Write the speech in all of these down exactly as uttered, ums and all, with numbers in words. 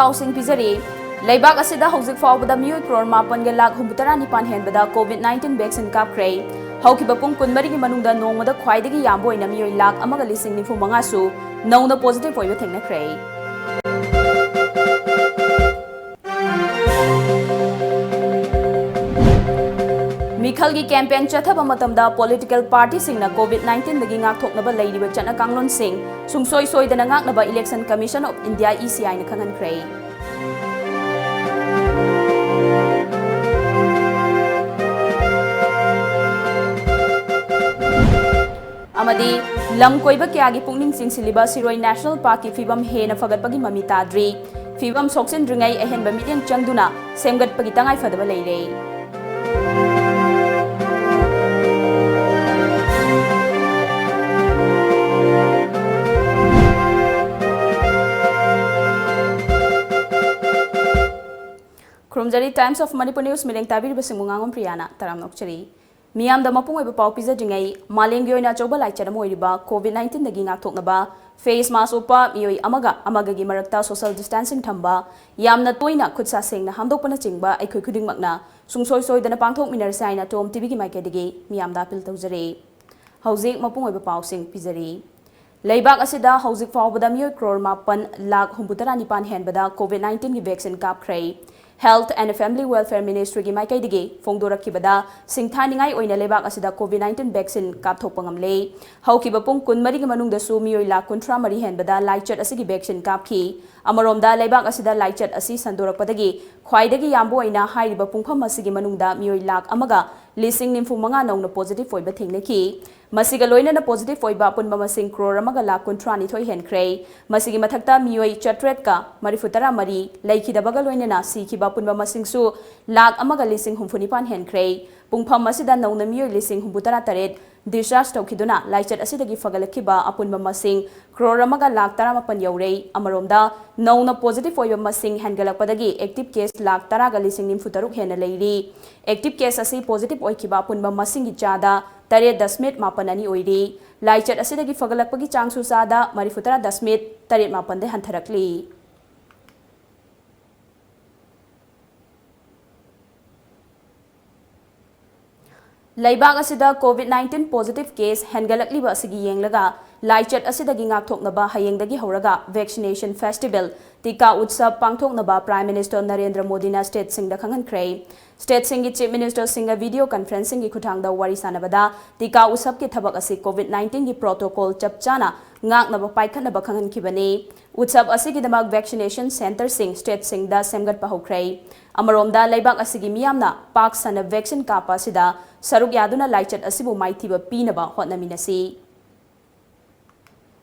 ꯄꯥꯎꯁꯤꯡ ꯄꯤꯖꯔꯤ꯫ ꯂꯩꯕꯥꯛ ꯑꯁꯤꯗ ꯍꯧꯖꯤꯛ ꯐꯥꯎꯕꯗ ꯃꯤꯑꯣꯏ ꯀ꯭ꯔꯣꯔ ꯃꯥꯄꯟꯒ ꯂꯥꯈ ꯍꯨꯝꯐꯨꯇꯔꯥ ꯅꯤꯄꯥꯟ ꯍꯦꯟꯕꯗ ꯀꯣꯚꯤꯗ ꯅꯥꯏꯟꯇꯤꯟ ꯚꯦꯛꯁꯤꯟ ꯀꯥꯞꯈ꯭ꯔꯦ꯫ ꯍꯧꯈꯤꯕ ꯄꯨꯡ ꯀꯨꯟꯃꯔꯤꯒꯤ ꯃꯅꯨꯡꯗ ꯅꯣꯡꯃꯗ ꯈ꯭ꯋꯥꯏꯗꯒꯤ ꯌꯥꯝꯕ ꯑꯣꯏꯅ ꯃꯤꯑꯣꯏ ꯂꯥꯈ ꯑꯃꯒ ꯂꯤꯁꯤꯡ ꯅꯤꯐꯨ ꯃꯉꯥꯁꯨ ꯅꯧꯅ ꯄꯣꯖꯤꯇꯤꯚ ꯑꯣꯏꯕ ꯊꯦꯡꯅꯈ꯭ꯔꯦ꯫ ꯃꯤꯈꯜꯒꯤ ꯀꯦꯝꯄꯦꯟ ꯆꯠꯊꯕ ꯃꯇꯝꯗ ꯄꯣꯂꯤꯇꯤꯀꯦꯜ ꯄꯥꯔꯇꯤꯁꯤꯡꯅ ꯀꯣꯚꯤꯗ ꯅꯥꯏꯟꯇꯤꯟꯗꯒꯤ ꯉꯥꯛꯊꯣꯛꯅꯕ ꯂꯩꯔꯤꯕ ꯆꯠꯅ ꯀꯥꯡꯂꯣꯟꯁꯤꯡ ꯁꯨꯡꯁꯣꯏ ꯁꯣꯏꯗꯅ ꯉꯥꯛꯅꯕ Election Commission of India, E C I ꯅ ꯈꯪꯍꯟꯈ꯭ꯔꯦ꯫ ꯑꯃꯗꯤ ꯂꯝ ꯀꯣꯏꯕ ꯀꯌꯥꯒꯤ ꯄꯨꯛꯅꯤꯡ ꯆꯤꯡꯁꯤꯜꯂꯤꯕ ꯁꯤꯔꯣꯏ National Park ꯀꯤ ꯐꯤꯕꯝ ꯍꯦꯟꯅ ꯐꯒꯠꯄꯒꯤ ꯃꯃꯤ ꯇꯥꯗ꯭ꯔꯤ꯫ ꯐꯤꯕꯝ ꯁꯣꯛꯆꯤꯟꯗ꯭ꯔꯤꯉꯩ ꯑꯍꯦꯟꯕ ꯃꯤꯠꯌꯦꯡ ꯆꯪꯗꯨꯅ ꯁꯦꯝꯒꯠꯄꯒꯤ ꯇꯉꯥꯏꯐꯗꯕ ꯂꯩꯔꯦ꯫ ꯈꯨꯔꯨꯝꯖꯔꯤ꯫ Times of Manipur News ꯃꯤꯠꯌꯦꯡ ꯇꯥꯕꯤꯔꯤꯕꯁꯤꯡꯕꯨ ꯉꯥꯉꯣꯝ ꯄ꯭ꯔꯤꯌꯥꯅ ꯇꯔꯥꯝꯅ ꯑꯣꯛꯆꯔꯤ꯫ ꯃꯤꯌꯥꯝꯗ ꯃꯄꯨꯡ ꯑꯣꯏꯕ ꯄꯥꯎ ꯄꯤꯖꯗ꯭ꯔꯤꯉꯩ, ꯃꯥꯂꯦꯝꯒꯤ ꯑꯣꯏꯅ ꯑꯆꯧꯕ ꯂꯥꯏꯆꯠ ꯑꯃ ꯑꯣꯏꯔꯤꯕ ꯀꯣꯚꯤꯗ ꯅꯥꯏꯟꯇꯤꯟꯗꯒꯤ ꯉꯥꯛꯊꯣꯛꯅꯕ face mask ꯎꯞꯄ, ꯃꯤꯑꯣꯏ ꯑꯃꯒ ꯑꯃꯒꯒꯤ ꯃꯔꯛꯇ social distancing ꯊꯝꯕ, ꯌꯥꯝꯅ ꯇꯣꯏꯅ ꯈꯨꯠ ꯁꯥ ꯁꯦꯡꯅ ꯍꯥꯝꯗꯣꯛꯄꯅꯆꯤꯡꯕ ꯑꯩꯈꯣꯏ ꯈꯨꯗꯤꯡꯃꯛꯅ ꯁꯨꯡꯁꯣꯏ ꯁꯣꯏꯗꯅ ꯄꯥꯡꯊꯣꯛꯃꯤꯟꯅꯔꯁꯤ ꯍꯥꯏꯅ ꯇꯣꯝ ꯇꯤꯚꯤꯒꯤ ꯃꯥꯏꯀꯩꯗꯒꯤ ꯃꯤꯌꯥꯝꯗ appeal ꯇꯧꯖꯔꯤ꯫ ꯍꯧꯖꯤꯛ ꯃꯄꯨꯡ ꯑꯣꯏꯕ ꯄꯥꯎꯁꯤꯡ ꯄꯤꯖꯔꯤ꯫ ꯂꯩꯕꯥꯛ ꯑꯁꯤꯗ ꯍꯧꯖꯤꯛ ꯐꯥꯎꯕꯗ ꯃꯤꯑꯣꯏ ꯀ꯭ꯔꯣꯔ ꯃꯥꯄꯟ ꯂꯥꯈ ꯍꯨꯝꯐꯨꯇꯔꯥ ꯅꯤꯄꯥꯟ ꯍꯦꯟꯕꯗ ꯀꯣꯚꯤꯗ ꯅꯥꯏꯟꯇꯤꯟꯒꯤ vaccine ꯀꯥꯞꯈ꯭ꯔꯦ꯫ Health and Family Welfare Ministry ꯒꯤ ꯃꯥꯏꯀꯩꯗꯒꯤ ꯐꯣꯡꯗꯣꯔꯛꯈꯤꯕꯗ, ꯁꯤꯡꯊꯥꯅꯤꯡꯉꯥꯏ ꯑꯣꯏꯅ ꯂꯩꯕꯥꯛ ꯑꯁꯤꯗ ꯀꯣꯚꯤꯗ ꯅꯥꯏꯟꯇꯤꯟ vaccine ꯀꯥꯞꯊꯣꯛꯄ ꯉꯝꯂꯦ꯫ ꯍꯧꯈꯤꯕ ꯄꯨꯡ ꯀꯨꯟꯃꯔꯤꯒꯤ ꯃꯅꯨꯡꯗꯁꯨ ꯃꯤꯑꯣꯏ ꯂꯥꯈ ꯀꯨꯟꯊ꯭ꯔꯥ ꯃꯔꯤ ꯍꯦꯟꯕꯗ ꯂꯥꯏꯆꯠ ꯑꯁꯤꯒꯤ vaccine ꯀꯥꯞꯈꯤ꯫ ꯑꯃꯔꯣꯝꯗ, ꯂꯩꯕꯥꯛ ꯑꯁꯤꯗ ꯂꯥꯏꯆꯠ ꯑꯁꯤ ꯁꯟꯗꯣꯔꯛꯄꯗꯒꯤ ꯈ꯭ꯋꯥꯏꯗꯒꯤ ꯌꯥꯝꯕ ꯑꯣꯏꯅ ꯍꯥꯏꯔꯤꯕ ꯄꯨꯡꯐꯝ ꯑꯁꯤꯒꯤ ꯃꯅꯨꯡꯗ ꯃꯤꯑꯣꯏ ꯂꯥꯈ ꯑꯃꯒ ꯂꯤꯁꯤꯡ ꯅꯤꯐꯨ ꯃꯉꯥ ꯅꯧꯅ positive ꯑꯣꯏꯕ ꯊꯦꯡꯅꯈꯤ꯫ ꯃꯁꯤꯒ ꯂꯣꯏꯅꯅ positive ꯑꯣꯏꯕ ꯑꯄꯨꯟꯕ ꯃꯁꯤꯡ ꯀ꯭ꯔꯣꯔ ꯑꯃꯒ ꯂꯥꯈ ꯀꯨꯟꯊ꯭ꯔꯥ ꯅꯤꯊꯣꯏ ꯍꯦꯟꯈ꯭ꯔꯦ꯫ ꯃꯁꯤꯒꯤ ꯃꯊꯛꯇ ꯃꯤꯑꯣꯏ ꯆꯥꯇ꯭ꯔꯦꯠꯀ ꯃꯔꯤꯐꯨ ꯇꯔꯥ ꯃꯔꯤ ꯂꯩꯈꯤꯗꯕꯒ ꯂꯣꯏꯅꯅ ꯁꯤꯈꯤꯕ ꯑꯄꯨꯟꯕ ꯃꯁꯤꯡꯁꯨ ꯂꯥꯈ ꯑꯃꯒ ꯂꯤꯁꯤꯡ ꯍꯨꯝꯐꯨ ꯅꯤꯄꯥꯟ ꯍꯦꯟꯈ꯭ꯔꯦ꯫ ꯄꯨꯡꯐꯝ ꯑꯁꯤꯗ ꯅꯧꯅ ꯃꯤꯑꯣꯏ ꯂꯤꯁꯤꯡ ꯍꯨꯝꯐꯨ ꯇꯔꯥ ꯇꯔꯦꯠ discharge ꯇꯧꯈꯤꯗꯨꯅ, ꯂꯥꯏꯆꯠ ꯑꯁꯤꯗꯒꯤ ꯐꯒꯠꯂꯛꯈꯤꯕ ꯑꯄꯨꯟꯕ ꯃꯁꯤꯡ ꯀ꯭ꯔꯣꯔ ꯑꯃꯒ ꯂꯥꯈ ꯇꯔꯥꯃꯥꯄꯟ ꯌꯧꯔꯦ꯫ ꯑꯃꯔꯣꯝꯗ, ꯅꯧꯅ positive ꯑꯣꯏꯕ ꯃꯁꯤꯡ ꯍꯦꯟꯒꯠꯂꯛꯄꯗꯒꯤ active case ꯂꯥꯈ ꯇꯔꯥꯒ ꯂꯤꯁꯤꯡ ꯅꯤꯐꯨ ꯇꯔꯨꯛ ꯍꯦꯟꯅ ꯂꯩꯔꯤ꯫ Active case ꯑꯁꯤ positive ꯑꯣꯏꯈꯤꯕ ꯑꯄꯨꯟꯕ ꯃꯁꯤꯡꯒꯤ ꯆꯥꯗ ꯇꯔꯦꯠ ꯗꯁꯃꯤꯛ ꯃꯥꯄꯟ ꯑꯅꯤ ꯑꯣꯏꯔꯤ꯫ ꯂꯥꯏꯆꯠ ꯑꯁꯤꯗꯒꯤ ꯐꯒꯠꯂꯛꯄꯒꯤ ꯆꯥꯡꯁꯨ ꯆꯥꯗ ꯃꯔꯤꯐꯨ ꯇꯔꯥ ꯗꯁꯃꯤꯛ ꯇꯔꯦꯠ ꯃꯥꯄꯟꯗ ꯍꯟꯊꯔꯛꯂꯤ꯫ ꯂꯩꯕꯥꯛ ꯑꯁꯤꯗ COVID nineteen positive case ꯍꯦꯟꯒꯠꯂꯛꯂꯤꯕ ꯑꯁꯤꯒꯤ ꯌꯦꯡꯂꯒ ꯂꯥꯏꯆꯠ ꯑꯁꯤꯗꯒꯤ ꯉꯥꯛꯊꯣꯛꯅꯕ ꯍꯌꯦꯡꯗꯒꯤ ꯍꯧꯔꯒ vaccination festival, ꯇꯤꯀꯥ ꯎꯠꯁꯕ ꯄꯥꯡꯊꯣꯛꯅꯕ Prime Minister ꯅꯔꯦꯟꯗ꯭ꯔ ꯃꯣꯗꯤꯅ stateꯁꯤꯡꯗ ꯈꯪꯍꯟꯈ꯭ꯔꯦ꯫ Stateꯁꯤꯡꯒꯤ Chief Ministerꯁꯤꯡꯒ video conferencingꯒꯤ ꯈꯨꯠꯊꯥꯡꯗ ꯋꯥꯔꯤ ꯁꯥꯟꯅꯕꯗ ꯇꯤꯀꯥ ꯎꯠꯁꯕꯀꯤ ꯊꯕꯛ ꯑꯁꯤ COVID nineteenꯒꯤ protocol ꯆꯞ ꯆꯥꯅ ꯉꯥꯛꯅꯕ ꯄꯥꯏꯈꯠꯅꯕ ꯈꯪꯍꯟꯈꯤꯕꯅꯤ꯫ ꯎꯠꯁꯕ ꯑꯁꯤꯒꯤꯗꯃꯛ vaccination centreꯁꯤꯡ stateꯁꯤꯡꯗ ꯁꯦꯝꯒꯠꯄ ꯍꯧꯈ꯭ꯔꯦ꯫ ꯑꯃꯔꯣꯝꯗ, ꯂꯩꯕꯥꯛ ꯑꯁꯤꯒꯤ ꯃꯤꯌꯥꯝꯅ ꯄꯥꯛ ꯁꯟꯅ vaccine ꯀꯥꯞꯄ ꯑꯁꯤꯗ ꯁꯔꯨꯛ ꯌꯥꯗꯨꯅ ꯂꯥꯏꯆꯠ ꯑꯁꯤꯕꯨ ꯃꯥꯏꯊꯤꯕ ꯄꯤꯅꯕ ꯍꯣꯠꯅꯃꯤꯟꯅꯁꯤ꯫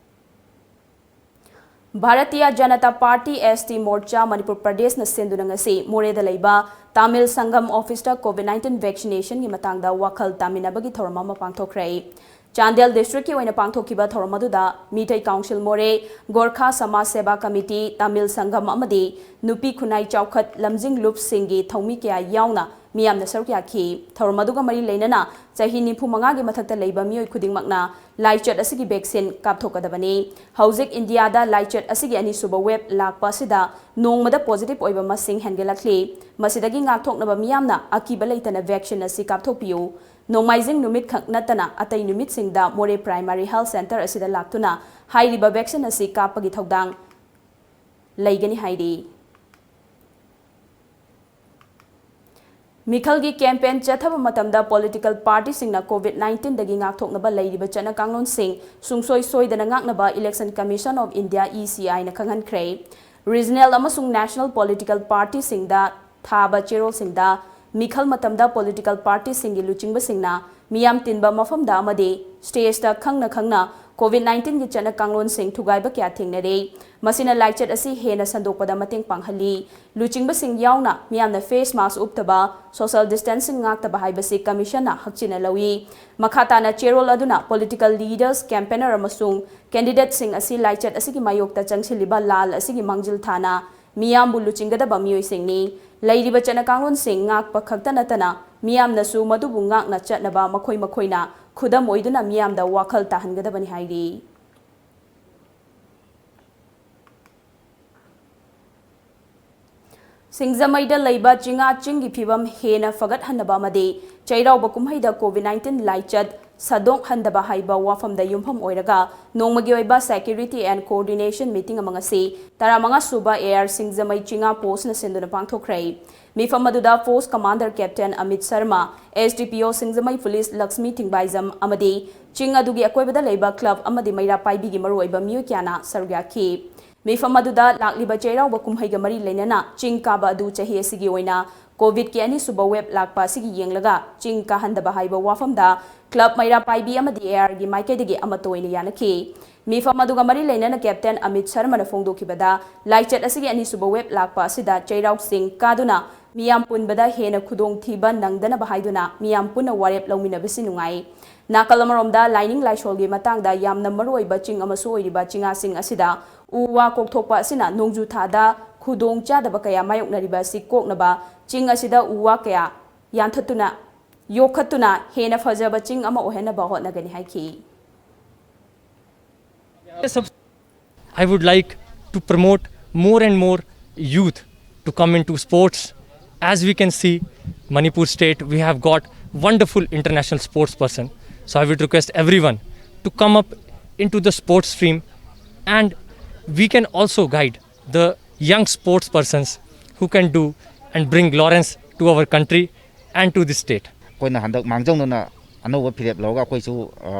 Bharatiya Janata party, S T Morcha, Manipur ꯄ꯭ꯔꯗꯦꯁꯅ ꯁꯤꯟꯗꯨꯅ ꯉꯁꯤ ꯃꯣꯔꯦꯗ ꯂꯩꯕ ꯇꯥꯃꯤꯜ ꯁꯪꯒꯝ officeꯇ COVID nineteen vaccinationꯒꯤ ꯃꯇꯥꯡꯗ ꯋꯥꯈꯜ ꯇꯥꯃꯤꯟꯅꯕꯒꯤ ꯊꯧꯔꯝ ꯑꯃ ꯄꯥꯡꯊꯣꯛꯈ꯭ꯔꯦ꯫ ꯆꯥꯟꯗꯦꯜ districtꯀꯤ ꯑꯣꯏꯅ ꯄꯥꯡꯊꯣꯛꯈꯤꯕ ꯊꯧꯔꯝ ꯑꯗꯨꯗ ꯃꯤꯇꯩ ꯀꯥꯎꯟꯁꯤꯜ ꯃꯣꯔꯦ, ꯒꯣꯔꯈꯥ ꯁꯃꯥꯖ ꯁꯦꯕꯥ ꯀꯃꯤꯇꯤ, ꯇꯥꯃꯤꯜ ꯁꯪꯒꯝ ꯑꯃꯗꯤ ꯅꯨꯄꯤ ꯈꯨꯟꯅꯥꯏ ꯆꯥꯎꯈꯠ ꯂꯝꯖꯤꯡ ꯂꯨꯞꯁꯤꯡꯒꯤ ꯊꯧꯃꯤ ꯀꯌꯥ ꯌꯥꯎꯅ ꯃꯤꯌꯥꯝꯅ ꯁꯔꯨꯛ ꯌꯥꯈꯤ꯫ ꯊꯧꯔꯝ ꯑꯗꯨꯒ ꯃꯔꯤ ꯂꯩꯅꯅ ꯆꯍꯤ ꯅꯤꯐꯨ ꯃꯉꯥꯒꯤ ꯃꯊꯛꯇ ꯂꯩꯕ ꯃꯤꯑꯣꯏ ꯈꯨꯗꯤꯡꯃꯛꯅ ꯂꯥꯏꯆꯠ ꯑꯁꯤꯒꯤ vaccine ꯀꯥꯞꯊꯣꯛꯀꯗꯕꯅꯤ꯫ ꯍꯧꯖꯤꯛ ꯏꯟꯗꯤꯌꯥꯗ ꯂꯥꯏꯆꯠ ꯑꯁꯤꯒꯤ ꯑꯅꯤꯁꯨꯕ wave ꯂꯥꯛꯄ ꯑꯁꯤꯗ ꯅꯣꯡꯃꯗ positive ꯑꯣꯏꯕ ꯃꯁꯤꯡ ꯍꯦꯟꯒꯠꯂꯛꯂꯤ꯫ ꯃꯁꯤꯗꯒꯤ ꯉꯥꯛꯊꯣꯛꯅꯕ ꯃꯤꯌꯥꯝꯅ ꯑꯀꯤꯕ ꯂꯩꯇꯅ vaccine ꯑꯁꯤ ꯀꯥꯞꯊꯣꯛꯄꯤꯌꯨ꯫ ꯅꯣꯡꯃꯥꯏꯖꯤꯡ ꯅꯨꯃꯤꯠ ꯈꯛ ꯅꯠꯇꯅ ꯑꯇꯩ ꯅꯨꯃꯤꯠꯁꯤꯡꯗ ꯃꯣꯔꯦ Primary Health Centre ꯑꯁꯤꯗ ꯂꯥꯛꯇꯨꯅ ꯍꯥꯏꯔꯤꯕ vaccine ꯑꯁꯤ ꯀꯥꯞꯄꯒꯤ ꯊꯧꯗꯥꯡ ꯂꯩꯒꯅꯤ ꯍꯥꯏꯔꯤ꯫ ꯃꯤꯈꯜꯒꯤ campaign ꯆꯠꯊꯕ ꯃꯇꯝꯗ political partyꯁꯤꯡꯅ COVID nineteenꯗꯒꯤ ꯉꯥꯛꯊꯣꯛꯅꯕ ꯂꯩꯔꯤꯕ ꯆꯠꯅ ꯀꯥꯡꯂꯣꯟꯁꯤꯡ ꯁꯨꯡꯁꯣꯏ ꯁꯣꯏꯗꯅ ꯉꯥꯛꯅꯕ Election Commission of India, ECIꯅ ꯈꯪꯍꯟꯈ꯭ꯔꯦ꯫ Regional ꯑꯃꯁꯨꯡ national political partyꯁꯤꯡꯗ ꯊꯥꯕ ꯆꯦꯔꯣꯜꯁꯤꯡꯗ ꯃꯤꯈꯜ ꯃꯇꯝꯗ political partyꯁꯤꯡꯒꯤ ꯂꯨꯆꯤꯡꯕꯁꯤꯡꯅ ꯃꯤꯌꯥꯝ ꯇꯤꯟꯕ ꯃꯐꯝꯗ ꯑꯃꯗꯤ stageꯇ ꯈꯪꯅ ꯈꯪꯅ COVID nineteenꯒꯤ ꯆꯠꯅ ꯀꯥꯡꯂꯣꯟꯁꯤꯡ ꯊꯨꯒꯥꯏꯕ ꯀꯌꯥ ꯊꯦꯡꯅꯔꯦ꯫ ꯃꯁꯤꯅ ꯂꯥꯏꯆꯠ ꯑꯁꯤ ꯍꯦꯟꯅ ꯁꯟꯗꯣꯛꯄꯗ ꯃꯇꯦꯡ ꯄꯥꯡꯍꯜꯂꯤ꯫ ꯂꯨꯆꯤꯡꯕꯁꯤꯡ ꯌꯥꯎꯅ ꯃꯤꯌꯥꯝꯅ face mask ꯎꯞꯇꯕ, social distancing ꯉꯥꯛꯇꯕ ꯍꯥꯏꯕꯁꯤ Commissionꯅ ꯍꯛꯆꯤꯟꯅ ꯂꯧꯏ꯫ ꯃꯈꯥ ꯇꯥꯅ ꯆꯦꯔꯣꯜ ꯑꯗꯨꯅ political leaders, campaigner ꯑꯃꯁꯨꯡ candidateꯁꯤꯡ ꯑꯁꯤ ꯂꯥꯏꯆꯠ ꯑꯁꯤꯒꯤ ꯃꯥꯌꯣꯛꯇ ꯆꯪꯁꯤꯜꯂꯤꯕ ꯂꯥꯜ ꯑꯁꯤꯒꯤ ꯃꯥꯡꯖꯤꯜ ꯊꯥꯅ ꯃꯤꯌꯥꯝꯕꯨ ꯂꯨꯆꯤꯡꯒꯗꯕ ꯃꯤꯑꯣꯏꯁꯤꯡꯅꯤ꯫ ꯂꯩꯔꯤꯕ ꯆꯠꯅ ꯀꯥꯡꯂꯣꯟꯁꯤꯡ ꯉꯥꯛꯄ ꯈꯛꯇ ꯅꯠꯇꯅ ꯃꯤꯌꯥꯝꯅꯁꯨ ꯃꯗꯨꯕꯨ ꯉꯥꯛꯅ ꯆꯠꯅꯕ ꯃꯈꯣꯏ ꯃꯈꯣꯏꯅ ꯈꯨꯗꯝ ꯑꯣꯏꯗꯨꯅ ꯃꯤꯌꯥꯝꯗ ꯋꯥꯈꯜ ꯇꯥꯍꯟꯒꯗꯕꯅꯤ ꯍꯥꯏꯔꯤ꯫ ꯁꯤꯡꯖꯃꯩꯗ ꯂꯩꯕ ꯆꯤꯡꯉꯥ ꯆꯤꯡꯒꯤ ꯐꯤꯕꯝ ꯍꯦꯟꯅ ꯐꯒꯠꯍꯟꯅꯕ ꯑꯃꯗꯤ ꯆꯩꯔꯥꯎꯕ ꯀꯨꯝꯍꯩꯗ COVID nineteen ꯂꯥꯏꯆꯠ ꯁꯟꯗꯣꯛꯍꯟꯗꯕ ꯍꯥꯏꯕ ꯋꯥꯐꯝꯗ ꯌꯨꯝꯐꯝ ꯑꯣꯏꯔꯒ ꯅꯣꯡꯃꯒꯤ ꯑꯣꯏꯕ Security and Coordination Meeting ꯑꯃ ꯉꯁꯤ ꯇꯔꯥꯃꯉꯥ ꯁꯨꯕ AR ꯁꯤꯡꯖꯃꯩ ꯆꯤꯡꯉꯥ Postꯅ ꯁꯤꯟꯗꯨꯅ ꯄꯥꯡꯊꯣꯛꯈ꯭ꯔꯦ꯫ ꯃꯤꯐꯝ ꯑꯗꯨꯗ Post Commander Captain Amit Sharma, SDPO ꯁꯤꯡꯖꯃꯩ Police ꯂꯛꯁꯃꯤ ꯊꯤꯡꯕꯥꯏꯖꯝ ꯑꯃꯗꯤ ꯆꯤꯡ ꯑꯗꯨꯒꯤ ꯑꯀꯣꯏꯕꯗ ꯂꯩꯕ club ꯑꯃꯗꯤ ꯃꯩꯔꯥ ꯄꯥꯏꯕꯤꯒꯤ ꯃꯔꯨꯑꯣꯏꯕ ꯃꯤꯑꯣꯏ ꯀꯌꯥꯅ ꯁꯔꯨꯛ ꯌꯥꯈꯤ꯫ ꯃꯤꯐꯝ ꯑꯗꯨꯗ ꯂꯥꯛꯂꯤꯕ ꯆꯩꯔꯥꯎꯕ ꯀꯨꯝꯍꯩꯒ ꯃꯔꯤ ꯂꯩꯅꯅ ꯆꯤꯡ ꯀꯥꯕ ꯑꯗꯨ ꯆꯍꯤ ꯑꯁꯤꯒꯤ ꯑꯣꯏꯅ COVIDꯀꯤ ꯑꯅꯤꯁꯨꯕ wave ꯂꯥꯛꯄ ꯑꯁꯤꯒꯤ ꯌꯦꯡꯂꯒ ꯆꯤꯡ ꯀꯥꯍꯟꯗꯕ ꯍꯥꯏꯕ ꯋꯥꯐꯝꯗ club ꯃꯩꯔꯥ ꯄꯥꯏꯕꯤ ꯑꯃꯗꯤ ARꯒꯤ ꯃꯥꯏꯀꯩꯗꯒꯤ ꯑꯃꯠꯇ ꯑꯣꯏꯅ ꯌꯥꯅꯈꯤ꯫ ꯃꯤꯐꯝ ꯑꯗꯨꯒ ꯃꯔꯤ ꯂꯩꯅꯅ Captain ꯑꯃꯤꯠ ꯁꯔꯃꯅ ꯐꯣꯡꯗꯣꯛꯈꯤꯕꯗ, ꯂꯥꯏꯆꯠ ꯑꯁꯤꯒꯤ ꯑꯅꯤꯁꯨꯕ wave ꯂꯥꯛꯄ ꯑꯁꯤꯗ ꯆꯩꯔꯥꯎ ꯆꯤꯡ ꯀꯥꯗꯨꯅ ꯃꯤꯌꯥꯝ ꯄꯨꯟꯕꯗ ꯍꯦꯟꯅ ꯈꯨꯗꯣꯡꯊꯤꯕ ꯅꯪꯗꯅꯕ ꯍꯥꯏꯗꯨꯅ ꯃꯤꯌꯥꯝ ꯄꯨꯟꯅ ꯋꯥꯔꯦꯞ ꯂꯧꯃꯤꯟꯅꯕꯁꯤ ꯅꯨꯡꯉꯥꯏ꯫ ꯅꯥꯀꯜ ꯑꯃꯔꯣꯝꯗ ꯂꯥꯏꯅꯤꯡ ꯂꯥꯏꯁꯣꯜꯒꯤ ꯃꯇꯥꯡꯗ ꯌꯥꯝꯅ ꯃꯔꯨꯑꯣꯏꯕ ꯆꯤꯡ ꯑꯃꯁꯨ ꯑꯣꯏꯔꯤꯕ ꯆꯤꯡꯉꯥꯁꯤꯡ ꯑꯁꯤꯗ ꯎ ꯋꯥ ꯀꯣꯛꯊꯣꯛꯄ ꯑꯁꯤꯅ ꯅꯣꯡꯖꯨ ꯊꯥꯗ ꯈꯨꯗꯣꯡ ꯆꯥꯗꯕ ꯀꯌꯥ ꯃꯥꯌꯣꯛꯅꯔꯤꯕ ꯑꯁꯤ ꯀꯣꯛꯅꯕ ꯆꯤꯡ ꯑꯁꯤꯗ ꯎ ꯋꯥ ꯀꯌꯥ ꯌꯥꯟꯊꯠꯇꯨꯅ, ꯌꯣꯛꯈꯠꯇꯨꯅ ꯍꯦꯟꯅ ꯐꯖꯕ ꯆꯤꯡ ꯑꯃ ꯑꯣꯏꯍꯟꯅꯕ ꯍꯣꯠꯅꯒꯅꯤ ꯍꯥꯏꯈꯤ꯫ I would like to promote more and more youth to come into sports. As we can see, Manipur state, we have got wonderful international sports person. So I would request everyone to come up into the sports stream, and we can also guide the young sports persons who can do and bring gloriance to our country and to the state. ꯑꯩꯈꯣꯏꯅ ꯍꯟꯗꯛ ꯃꯥꯡꯖꯧꯅꯅ ꯑꯅꯧꯕ ꯐꯤꯔꯦꯞ ꯂꯧꯔꯒ ꯑꯩꯈꯣꯏꯁꯨ, ꯑ,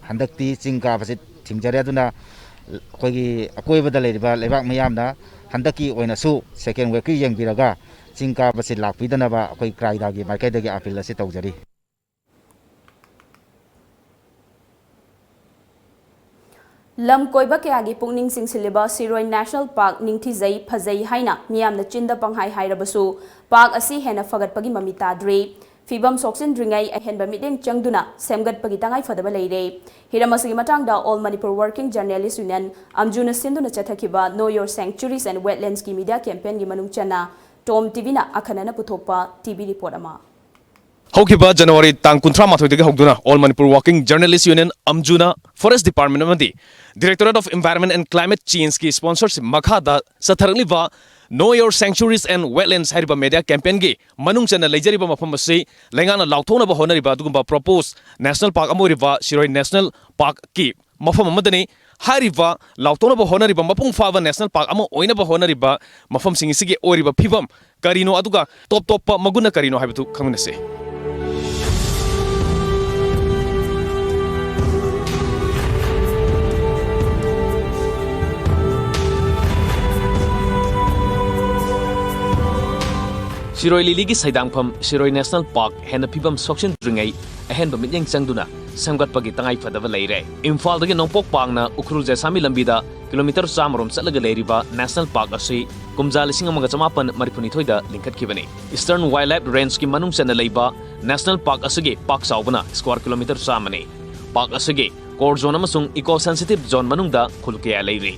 ꯍꯟꯗꯛꯇꯤ ꯆꯤꯡ ꯀꯥꯕꯁꯦ ꯊꯤꯡꯖꯔꯦ꯫ ꯑꯗꯨꯅ ꯑꯩꯈꯣꯏꯒꯤ ꯑꯀꯣꯏꯕꯗ ꯂꯩꯔꯤꯕ ꯂꯩꯕꯥꯛ ꯃꯤꯌꯥꯝꯅ ꯍꯟꯗꯛꯀꯤ ꯑꯣꯏꯅꯁꯨ second waveꯀꯤ ꯌꯦꯡꯕꯤꯔꯒ ꯆꯤꯡ ꯀꯥꯕꯁꯤ ꯂꯥꯛꯄꯤꯗꯅꯕ ꯑꯩꯈꯣꯏ ꯀ꯭ꯔꯥꯏꯗꯥꯒꯤ ꯃꯥꯏꯀꯩꯗꯒꯤ appeal ꯑꯁꯤ ꯇꯧꯖꯔꯤ꯫ ꯂꯝ ꯀꯣꯏꯕ ꯀꯌꯥꯒꯤ ꯄꯨꯛꯅꯤꯡ ꯆꯤꯡꯁꯤꯜꯂꯤꯕ ꯁꯤꯔꯣꯏ National Park ꯅꯤꯡꯊꯤꯖꯩ, ꯐꯖꯩ ꯍꯥꯏꯅ ꯃꯤꯌꯥꯝꯅ ꯆꯤꯟꯗ ꯄꯪꯍꯥꯏ ꯍꯥꯏꯔꯕꯁꯨ, park ꯑꯁꯤ ꯍꯦꯟꯅ ꯐꯒꯠꯄꯒꯤ ꯃꯃꯤ ꯇꯥꯗ꯭ꯔꯤ꯫ ꯐꯤꯕꯝ ꯁꯣꯛꯆꯤꯟꯗ꯭ꯔꯤꯉꯩ ꯑꯍꯦꯟꯕ ꯃꯤꯠꯌꯦꯡ ꯆꯪꯗꯨꯅ ꯁꯦꯝꯒꯠꯄꯒꯤ ꯇꯉꯥꯏ ꯐꯗꯕ ꯂꯩꯔꯦ꯫ ꯍꯤꯔꯝ ꯑꯁꯤꯒꯤ ꯃꯇꯥꯡꯗ All Manipur Working Journalist Union, ꯑꯝꯖꯨꯅ ꯁꯤꯟꯗꯨꯅ ꯆꯠꯊꯈꯤꯕ Know Your Sanctuaries and Wetlandsꯀꯤ media campaignꯒꯤ ꯃꯅꯨꯡ ꯆꯟꯅ Tom TVꯅ ꯑꯈꯟꯅꯅ ꯄꯨꯊꯣꯛꯄ TV report ꯑꯃ꯫ ꯍꯧꯈꯤꯕ ꯖꯅꯋꯥꯔꯤ ꯇꯥꯡ ꯀꯨꯟꯊ꯭ꯔꯥ ꯃꯥꯊꯣꯏꯗꯒꯤ ꯍꯧꯗꯨꯅ All Manipur Working Journalist Union, ꯑꯝꯖꯨꯅ Forest Department ꯑꯃꯗꯤ Directorate of Environment and Climate Changeꯀꯤ sponsorship ꯃꯈꯥꯗ ꯆꯠꯊꯔꯛꯂꯤꯕ Know Your Sanctuaries and Wetlands ꯍꯥꯏꯔꯤꯕ media campaignꯒꯤ ꯃꯅꯨꯡ ꯆꯟꯅ ꯂꯩꯖꯔꯤꯕ ꯃꯐꯝ ꯑꯁꯤ ꯂꯩꯉꯥꯛꯅ ꯂꯥꯎꯊꯣꯛꯅꯕ ꯍꯣꯠꯅꯔꯤꯕ ꯑꯗꯨꯒꯨꯝꯕ proposed national park ꯑꯃ ꯑꯣꯏꯔꯤꯕ ꯁꯤꯔꯣꯏ National Parkꯀꯤ ꯃꯐꯝ ꯑꯃꯗꯅꯤ꯫ ꯍꯥꯏꯔꯤꯕ ꯂꯥꯎꯊꯣꯛꯅꯕ ꯍꯣꯠꯅꯔꯤꯕ, ꯃꯄꯨꯡ ꯐꯥꯕ national park ꯑꯃ ꯑꯣꯏꯅꯕ ꯍꯣꯠꯅꯔꯤꯕ ꯃꯐꯝꯁꯤꯡ ꯑꯁꯤꯒꯤ ꯑꯣꯏꯔꯤꯕ ꯐꯤꯕꯝ ꯀꯔꯤꯅꯣ, ꯑꯗꯨꯒ ꯇꯣꯞ ꯇꯣꯞꯄ ꯃꯒꯨꯟꯅ ꯀꯔꯤꯅꯣ ꯍꯥꯏꯕꯗꯨ ꯈꯪꯃꯤꯟꯅꯁꯤ꯫ ꯁꯤꯔꯣꯏ ꯂꯤꯂꯤꯒꯤ ꯁꯩꯗꯥꯡꯐꯝ ꯁꯤꯔꯣꯏ National Park ꯍꯦꯟꯅ ꯐꯤꯕꯝ ꯁꯣꯛꯆꯤꯟꯗ꯭ꯔꯤꯉꯩ ꯑꯍꯦꯟꯕ ꯃꯤꯠꯌꯦꯡ ꯆꯪꯗꯨꯅ ꯁꯦꯝꯒꯠꯄꯒꯤ ꯇꯉꯥꯏ ꯐꯗꯕ ꯂꯩꯔꯦ꯫ ꯏꯝꯐꯥꯜꯗꯒꯤ ꯅꯣꯡꯄꯣꯛ ꯄꯥꯡꯅ ꯎꯈ꯭ꯔꯨꯜ ꯖꯦꯁꯥꯃꯤ ꯂꯝꯕꯤꯗ ꯀꯤꯂꯣꯃꯤꯇꯔ ꯆꯥꯝꯃ ꯔꯣꯝ ꯆꯠꯂꯒ ꯂꯩꯔꯤꯕ national park ꯑꯁꯤ ꯀꯨꯝꯖꯥ ꯂꯤꯁꯤꯡ ꯑꯃꯒ ꯆꯃꯥꯄꯟ ꯃꯔꯤꯐꯨꯅꯤꯊꯣꯏꯗ ꯂꯤꯡꯈꯠꯈꯤꯕꯅꯤ꯫ Eastern Wildlife Rangeꯀꯤ ꯃꯅꯨꯡ ꯆꯟꯅ ꯂꯩꯕ national park ꯑꯁꯤꯒꯤ ꯄꯥꯛ ꯆꯥꯎꯕꯅ square kilometre ꯆꯥꯝꯃꯅꯤ꯫ Park ꯑꯁꯤꯒꯤ core zone ꯑꯃꯁꯨꯡ eco sensitive zone ꯃꯅꯨꯡꯗ ꯈꯨꯜ ꯀꯌꯥ ꯂꯩꯔꯤ꯫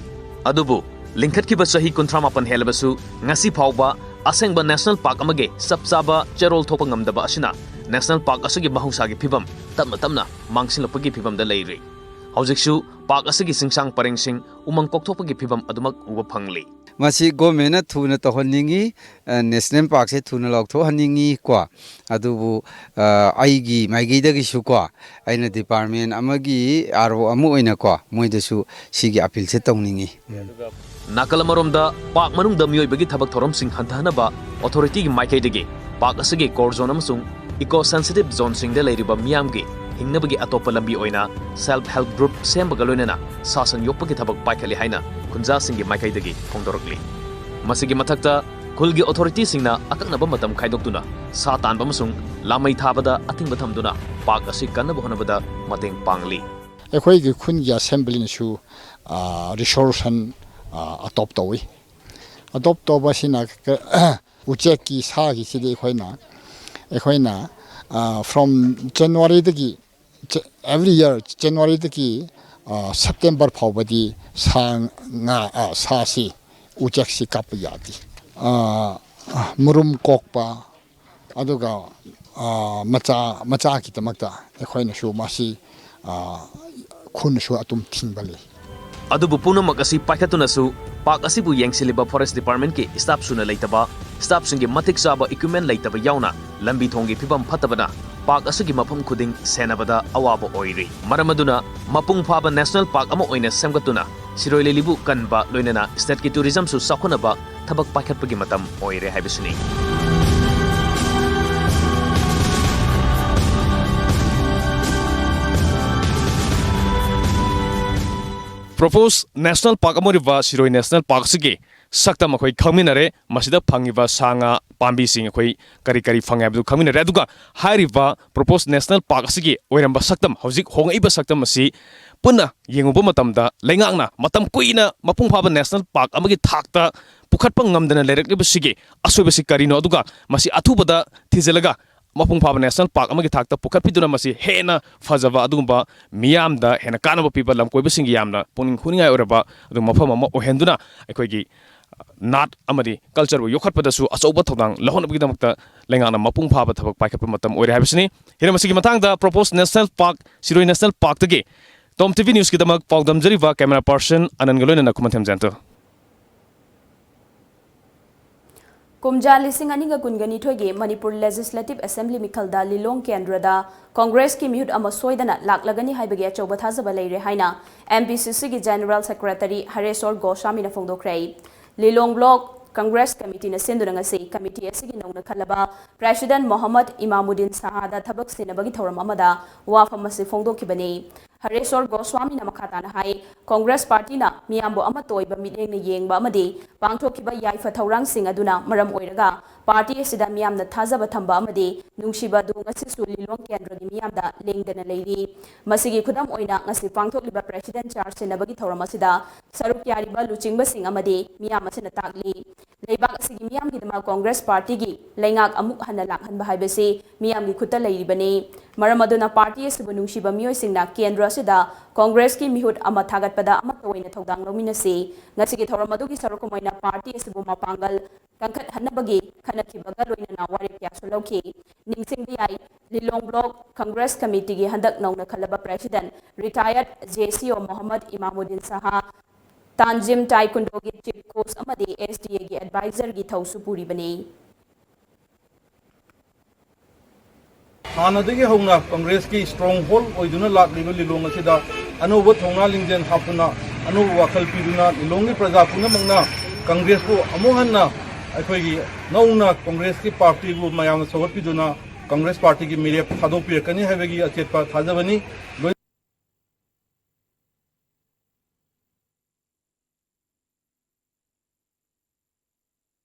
ꯑꯗꯨꯕꯨ ꯂꯤꯡꯈꯠꯈꯤꯕ ꯆꯍꯤ ꯀꯨꯟꯊ꯭ꯔꯥ ꯃꯥꯄꯟ ꯍꯦꯜꯂꯕꯁꯨ ꯉꯁꯤ ꯐꯥꯎꯕ ꯑꯁꯦꯡꯕ national park ꯑꯃꯒꯤ ꯆꯞ ꯆꯥꯕ ꯆꯦꯔꯣꯜ ꯊꯣꯛꯄ ꯉꯝꯗꯕ ꯑꯁꯤꯅ national park ꯑꯁꯤꯒꯤ ꯃꯍꯧꯁꯥꯒꯤ ꯐꯤꯕꯝ ꯇꯞꯅ ꯇꯞꯅ ꯃꯥꯡꯁꯤꯜꯂꯛꯄꯒꯤ ꯐꯤꯕꯝꯗ ꯂꯩꯔꯤ꯫ ꯍꯧꯖꯤꯛꯁꯨ park ꯑꯁꯤꯒꯤ ꯆꯤꯡꯁꯥꯡ ꯄꯔꯦꯡꯁꯤꯡ ꯎꯃꯪ ꯀꯣꯛꯊꯣꯛꯄꯒꯤ ꯐꯤꯕꯝ ꯑꯗꯨꯃꯛ ꯎꯕ ꯐꯪꯂꯤ꯫ ꯃꯁꯤ governmentꯅ ꯊꯨꯅ ꯇꯧꯍꯟꯅꯤꯡꯉꯤ, ꯑ, national parkꯁꯦ ꯊꯨꯅ ꯂꯥꯎꯊꯣꯛꯍꯟꯅꯤꯡꯉꯤ ꯀꯣ꯫ ꯑꯗꯨꯕꯨ, ꯑ, ꯑꯩꯒꯤ ꯃꯥꯏꯀꯩꯗꯒꯤꯁꯨ ꯀꯣ, ꯑꯩꯅ department ꯑꯃꯒꯤ RO ꯑꯃ ꯑꯣꯏꯅ ꯀꯣ, ꯃꯣꯏꯗꯁꯨ ꯁꯤꯒꯤ appealꯁꯦ ꯇꯧꯅꯤꯡꯉꯤ꯫ ꯅꯥꯀꯜ ꯑꯃꯔꯣꯝꯗ park ꯃꯅꯨꯡꯗ ꯃꯤꯑꯣꯏꯕꯒꯤ ꯊꯕꯛ ꯊꯧꯔꯝꯁꯤꯡ ꯍꯟꯊꯍꯟꯅꯕ authorityꯒꯤ ꯃꯥꯏꯀꯩꯗꯒꯤ park ꯑꯁꯤꯒꯤ core zone ꯑꯃꯁꯨꯡ eco sensitive zoneꯁꯤꯡꯗ ꯂꯩꯔꯤꯕ ꯃꯤꯌꯥꯝꯒꯤ ꯍꯤꯡꯅꯕꯒꯤ ꯑꯇꯣꯞꯄ ꯂꯝꯕꯤ ꯑꯣꯏꯅ self help group ꯁꯦꯝꯕꯒ ꯂꯣꯏꯅꯅ ꯁꯥ ꯁꯟ ꯌꯣꯛꯄꯒꯤ ꯊꯕꯛ ꯄꯥꯏꯈꯠꯂꯤ ꯍꯥꯏꯅ ꯈꯨꯟꯖꯥꯁꯤꯡꯒꯤ ꯃꯥꯏꯀꯩꯗꯒꯤ ꯐꯣꯡꯗꯣꯔꯛꯂꯤ꯫ ꯃꯁꯤꯒꯤ ꯃꯊꯛꯇ ꯈꯨꯜꯒꯤ authorityꯁꯤꯡꯅ ꯑꯀꯛꯅꯕ ꯃꯇꯝ ꯈꯥꯏꯗꯣꯛꯇꯨꯅ ꯁꯥ ꯇꯥꯟꯕ ꯑꯃꯁꯨꯡ ꯂꯥꯃꯩ ꯊꯥꯕꯗ ꯑꯊꯤꯡꯕ ꯊꯝꯗꯨꯅ park ꯑꯁꯤ ꯀꯟꯅꯕ ꯍꯣꯠꯅꯕꯗ ꯃꯇꯦꯡ ꯄꯥꯡꯂꯤ꯫ ꯑꯩꯈꯣꯏꯒꯤ ꯈꯨꯟꯒꯤ assemblyꯅꯁꯨ, ꯑ, resolution, ꯑ, adopt ꯇꯧꯏ꯫ Adopt ꯇꯧꯕꯁꯤꯅ ꯀ-, ꯎꯆꯦꯛꯀꯤ ꯁꯥꯒꯤꯁꯤꯗꯤ ꯑꯩꯈꯣꯏꯅ, ꯑꯩꯈꯣꯏꯅ, ꯑ, from Januaryꯗꯒꯤ, ꯖ-, every year Januaryꯗꯒꯤ, ꯑ, September ꯐꯥꯎꯕꯗꯤ ꯁꯥ ꯉꯥ, ꯑ, ꯁꯥꯁꯤ, ꯎꯆꯦꯛꯁꯤ ꯀꯥꯞꯄ ꯌꯥꯗꯦ꯫ ꯑ, ꯃꯔꯨꯝ ꯀꯣꯛꯄ, ꯑꯗꯨꯒ, ꯑ, ꯃꯆꯥ, ꯃꯆꯥꯒꯤꯗꯃꯛꯇ ꯑꯩꯈꯣꯏꯅꯁꯨ ꯃꯁꯤ, ꯑ, ꯈꯨꯟꯅꯁꯨ ꯑꯗꯨꯝ ꯊꯤꯡꯕ ꯂꯩ꯫ ꯑꯗꯨꯕꯨ ꯄꯨꯝꯅꯃꯛ ꯑꯁꯤ ꯄꯥꯏꯈꯠꯇꯨꯅꯁꯨ park ꯑꯁꯤꯕꯨ ꯌꯦꯡꯁꯤꯜꯂꯤꯕ forest department ꯀꯤ staff ꯁꯨꯅ ꯂꯩꯇꯕ, staff ꯁꯤꯡꯒꯤ ꯃꯇꯤꯛ ꯆꯥꯕ equipment ꯂꯩꯇꯕ ꯌꯥꯎꯅ ꯂꯝꯕꯤ ꯊꯣꯡꯒꯤ ꯐꯤꯕꯝ ꯐꯠꯇꯕꯅ park ꯑꯁꯤꯒꯤ ꯃꯐꯝ ꯈꯨꯗꯤꯡ ꯁꯦꯟꯅꯕꯗ ꯑꯋꯥꯕ ꯑꯣꯏꯔꯤ꯫ ꯃꯔꯝ ꯑꯗꯨꯅ ꯃꯄꯨꯡ ꯐꯥꯕ national park ꯑꯃ ꯑꯣꯏꯅ ꯁꯦꯝꯒꯠꯇꯨꯅ ꯁꯤꯔꯣꯏ ꯂꯤꯂꯤꯕꯨ ꯀꯟꯕ, ꯂꯣꯏꯅꯅ state ꯀꯤ tourism ꯁꯨ ꯆꯥꯎꯈꯠꯅꯕ ꯊꯕꯛ ꯄꯥꯏꯈꯠꯄꯒꯤ ꯃꯇꯝ ꯑꯣꯏꯔꯦ ꯍꯥꯏꯕꯁꯤꯅꯤ꯫ Proposed national park ꯑꯃ ꯑꯣꯏꯔꯤꯕ ꯁꯤꯔꯣꯏ national park ꯑꯁꯤꯒꯤ ꯁꯛꯇꯝ ꯑꯩꯈꯣꯏ ꯈꯪꯃꯤꯟꯅꯔꯦ꯫ ꯃꯁꯤꯗ ꯐꯪꯉꯤꯕ ꯁꯥ ꯉꯥ, ꯄꯥꯝꯕꯤꯁꯤꯡ ꯑꯩꯈꯣꯏ ꯀꯔꯤ ꯀꯔꯤ ꯐꯪꯉꯦ ꯍꯥꯏꯕꯗꯨ ꯈꯪꯃꯤꯟꯅꯔꯦ꯫ ꯑꯗꯨꯒ ꯍꯥꯏꯔꯤꯕ proposed national park ꯑꯁꯤꯒꯤ ꯑꯣꯏꯔꯝꯕ ꯁꯛꯇꯝ, ꯍꯧꯖꯤꯛ ꯍꯣꯡꯉꯛꯏꯕ ꯁꯛꯇꯝ ꯑꯁꯤ ꯄꯨꯟꯅ ꯌꯦꯡꯉꯨꯕ ꯃꯇꯝꯗ, ꯂꯩꯉꯥꯛꯅ ꯃꯇꯝ ꯀꯨꯏꯅ ꯃꯄꯨꯡ ꯐꯥꯕ national park ꯑꯃꯒꯤ ꯊꯥꯛꯇ ꯄꯨꯈꯠꯄ ꯉꯝꯗꯅ ꯂꯩꯔꯛꯂꯤꯕꯁꯤꯒꯤ ꯑꯁꯣꯏꯕꯁꯤ ꯀꯔꯤꯅꯣ, ꯑꯗꯨꯒ ꯃꯁꯤ ꯑꯊꯨꯕꯗ ꯊꯤꯖꯤꯜꯂꯒ ꯃꯄꯨꯡ ꯐꯥꯕ national park ꯑꯃꯒꯤ ꯊꯥꯛꯇ ꯄꯨꯈꯠꯄꯤꯗꯨꯅ ꯃꯁꯤ ꯍꯦꯟꯅ ꯐꯖꯕ, ꯑꯗꯨꯒꯨꯝꯕ ꯃꯤꯌꯥꯝꯗ ꯍꯦꯟꯅ ꯀꯥꯟꯅꯕ ꯄꯤꯕ, ꯂꯝꯀꯣꯏꯕꯁꯤꯡꯒꯤ ꯌꯥꯝꯅ ꯄꯨꯛꯅꯤꯡ ꯍꯨꯅꯤꯡꯉꯥꯏ ꯑꯣꯏꯔꯕ ꯑꯗꯨꯒꯨꯝꯕ ꯃꯐꯝ ꯑꯃ ꯑꯣꯏꯍꯟꯗꯨꯅ ꯑꯩꯈꯣꯏꯒꯤ ꯅꯥꯠ ꯑꯃꯗꯤ culture ꯕꯨ ꯌꯣꯛꯈꯠꯄꯗꯁꯨ ꯑꯆꯧꯕ ꯊꯧꯗꯥꯡ ꯂꯧꯍꯟꯅꯕꯒꯤꯗꯃꯛꯇ ꯂꯩꯉꯥꯛꯅ ꯃꯄꯨꯡ ꯐꯥꯕ ꯊꯕꯛ ꯄꯥꯏꯈꯠꯄ ꯃꯇꯝ ꯑꯣꯏꯔꯦ ꯍꯥꯏꯕꯁꯤꯅꯤ꯫ ꯍꯤꯔꯝ ꯑꯁꯤꯒꯤ ꯃꯇꯥꯡꯗ proposed national park, ꯁꯤꯔꯣꯏ national park ꯇꯒꯤ Tom TV News ꯀꯤꯗꯃꯛ ꯄꯥꯎꯗꯝꯖꯔꯤꯕ camera person ꯑꯅꯟꯒ ꯂꯣꯏꯅꯅ ꯈꯨꯃꯟꯊꯦꯝ ꯖꯌꯟꯇ꯫ ꯀꯨꯝꯖꯥ ꯂꯤꯁꯤꯡ ꯑꯅꯤꯒ ꯀꯨꯟꯒ ꯅꯤꯊꯣꯏꯒꯤ ꯃꯅꯤꯄꯨꯔ Legislative Assembly ꯃꯤꯈꯜꯗ ꯂꯤꯂꯣꯡ ꯀꯦꯟꯗ꯭ꯔꯗ ꯀꯣꯡꯒ꯭ꯔꯦꯁꯀꯤ ꯃꯤꯍꯨꯠ ꯑꯃ ꯁꯣꯏꯗꯅ ꯂꯥꯛꯂꯒꯅꯤ ꯍꯥꯏꯕꯒꯤ ꯑꯆꯧꯕ ꯊꯥꯖꯕ ꯂꯩꯔꯦ ꯍꯥꯏꯅ MPCC ꯒꯤ General Secretary ꯍꯔꯦꯁꯣꯔ ꯒꯣꯁ꯭ꯋꯥꯃꯤꯅ ꯐꯣꯡꯗꯣꯛꯈ꯭ꯔꯦ꯫ ꯂꯤꯂꯣꯡ Block Congress Committee ꯅ ꯁꯤꯟꯗꯨꯅ ꯉꯁꯤ committee ꯑꯁꯤꯒꯤ ꯅꯧꯅ ꯈꯜꯂꯕ President ꯃꯣꯍꯝꯃꯗ ꯏꯃꯥꯃꯨꯗꯤꯟ ꯁꯍꯥꯗ ꯊꯕꯛ ꯁꯤꯟꯅꯕꯒꯤ ꯊꯧꯔꯝ ꯑꯃꯗ ꯋꯥꯐꯝ ꯑꯁꯤ ꯐꯣꯡꯗꯣꯛꯈꯤꯕꯅꯤ꯫ ꯍꯔꯦꯁꯣꯔ ꯒꯣꯁ꯭ꯋꯥꯃꯤꯅ ꯃꯈꯥ ꯇꯥꯅ ꯍꯥꯏ, ꯀꯣꯡꯒ꯭ꯔꯦꯁ ꯄꯥꯔꯇꯤꯅ ꯃꯤꯌꯥꯝꯕꯨ ꯑꯃꯠꯇ ꯑꯣꯏꯕ ꯃꯤꯠꯌꯦꯡꯅ ꯌꯦꯡꯕ ꯑꯃꯗꯤ ꯄꯥꯡꯊꯣꯛꯈꯤꯕ ꯌꯥꯏꯐ ꯊꯧꯔꯥꯡꯁꯤꯡ ꯑꯗꯨꯅ ꯃꯔꯝ ꯑꯣꯏꯔꯒ ꯄꯥꯔꯇꯤ ꯑꯁꯤꯗ ꯃꯤꯌꯥꯝꯅ ꯊꯥꯖꯕ ꯊꯝꯕ ꯑꯃꯗꯤ ꯅꯨꯡꯁꯤꯕ ꯑꯗꯨ ꯉꯁꯤꯁꯨ ꯂꯤꯂꯣꯡ ꯀꯦꯟꯗ꯭ꯔꯒꯤ ꯃꯤꯌꯥꯝꯗ ꯂꯦꯡꯗꯅ ꯂꯩꯔꯤ꯫ ꯃꯁꯤꯒꯤ ꯈꯨꯗꯝ ꯑꯣꯏꯅ ꯉꯁꯤ ꯄꯥꯡꯊꯣꯛꯂꯤꯕ President ꯆꯥꯔꯖ ꯁꯤꯟꯅꯕꯒꯤ ꯊꯧꯔꯝ ꯑꯁꯤꯗ ꯁꯔꯨꯛ ꯌꯥꯔꯤꯕ ꯂꯨꯆꯤꯡꯕꯁꯤꯡ ꯑꯃꯗꯤ ꯃꯤꯌꯥꯝ ꯑꯁꯤꯅ ꯇꯥꯛꯂꯤ꯫ ꯂꯩꯕꯥꯛ ꯑꯁꯤꯒꯤ ꯃꯤꯌꯥꯝꯒꯤꯗꯃꯛ ꯀꯣꯡꯒ꯭ꯔꯦꯁ ꯄꯥꯔꯇꯤꯒꯤ ꯂꯩꯉꯥꯛ ꯑꯃꯨꯛ ꯍꯟꯅ ꯂꯥꯛꯍꯟꯕ ꯍꯥꯏꯕꯁꯤ ꯃꯤꯌꯥꯝꯒꯤ ꯈꯨꯠꯇ ꯂꯩꯔꯤꯕꯅꯤ꯫ ꯃꯔꯝ ꯑꯗꯨꯅ ꯄꯥꯔꯇꯤ ꯑꯁꯤꯕꯨ ꯅꯨꯡꯁꯤꯕ ꯃꯤꯑꯣꯏꯁꯤꯡꯅ ꯀꯦꯟꯗ꯭ꯔ ꯑꯁꯤꯗ ꯀꯣꯡꯒ꯭ꯔꯦꯁꯀꯤ ꯃꯤꯍꯨꯠ ꯑꯃ ꯊꯥꯒꯠꯄꯗ ꯑꯃꯠꯇ ꯑꯣꯏꯅ ꯊꯧꯗꯥꯡ ꯂꯧꯃꯤꯟꯅꯁꯤ꯫ ꯉꯁꯤꯒꯤ ꯊꯧꯔꯝ ꯑꯗꯨꯒꯤ ꯁꯔꯨꯛ ꯑꯃ ꯑꯣꯏꯅ ꯄꯥꯔꯇꯤ ꯑꯁꯤꯕꯨ ꯃꯄꯥꯡꯒꯜ ꯀꯟꯈꯠꯍꯟꯅꯕꯒꯤ ꯈꯟꯅꯈꯤꯕꯒ ꯂꯣꯏꯅꯅ ꯋꯥꯔꯦꯞ ꯀꯌꯥꯁꯨ ꯂꯧꯈꯤ꯫ ꯅꯤꯡꯁꯤꯡꯕ ꯌꯥꯏ, ꯂꯤꯂꯣꯡ ꯕ꯭ꯂꯣꯛ ꯀꯪꯒ꯭ꯔꯦꯁ ꯀꯃꯤꯇꯤꯒꯤ ꯍꯟꯗꯛ ꯅꯧꯅ ꯈꯜꯂꯕ ꯄ꯭ꯔꯦꯁꯤꯗꯦꯟꯠ ꯔꯤꯇꯥꯌꯔꯗ ꯖꯦ ꯁꯤ ꯑꯣ ꯃꯣꯍꯝꯃꯗ ꯏꯃꯥꯃꯨꯗꯤꯟ ꯁꯍꯥ ꯇꯥꯟꯖꯤꯝ ꯇꯥꯏꯀꯨꯟꯗꯣꯒꯤ ꯆꯤꯐ ꯀꯣꯆ ꯑꯃꯗꯤ ꯑꯦꯁ ꯗꯤ ꯑꯦꯒꯤ ꯑꯦꯗꯚꯥꯏꯖꯔꯒꯤ ꯊꯧꯁꯨ ꯄꯨꯔꯤꯕꯅꯤ꯫ ꯍꯥꯟꯅꯗꯒꯤ ꯍꯧꯅ ꯀꯪꯒ꯭ꯔꯦꯁꯀꯤ ꯁ꯭ꯇ꯭ꯔꯣꯡ ꯍꯣꯜꯗ ꯑꯣꯏꯗꯨꯅ ꯂꯥꯛꯂꯤꯕ ꯂꯤꯂꯣꯡ ꯑꯁꯤꯗ ꯑꯅꯧꯕ ꯊꯧꯅꯥ ꯂꯤꯡꯖꯦꯜ ꯍꯥꯞꯇꯨꯅ, ꯑꯅꯧꯕ ꯋꯥꯈꯜ ꯄꯤꯗꯨꯅ, ꯂꯤꯂꯣꯡꯒꯤ ꯄ꯭ꯔꯖꯥ ꯄꯨꯝꯅꯃꯛꯅ ꯀꯪꯒ꯭ꯔꯦꯁꯄꯨ ꯑꯃꯨꯛ ꯍꯟꯅ ꯑꯩꯈꯣꯏꯒꯤ ꯅꯧꯅ ꯀꯪꯒ꯭ꯔꯦꯁꯀꯤ ꯄꯥꯔꯇꯤꯕꯨ ꯃꯌꯥꯝꯅ ꯁꯧꯒꯠꯄꯤꯗꯨꯅ ꯀꯪꯒ꯭ꯔꯦꯁ ꯄꯥꯔꯇꯤꯒꯤ ꯃꯤꯔꯦꯞ ꯊꯥꯗꯣꯛꯄꯤꯔꯛꯀꯅꯤ ꯍꯥꯏꯕꯒꯤ ꯑꯆꯦꯠꯄ ꯊꯥꯖꯕꯅꯤ꯫ ꯂꯣꯏ-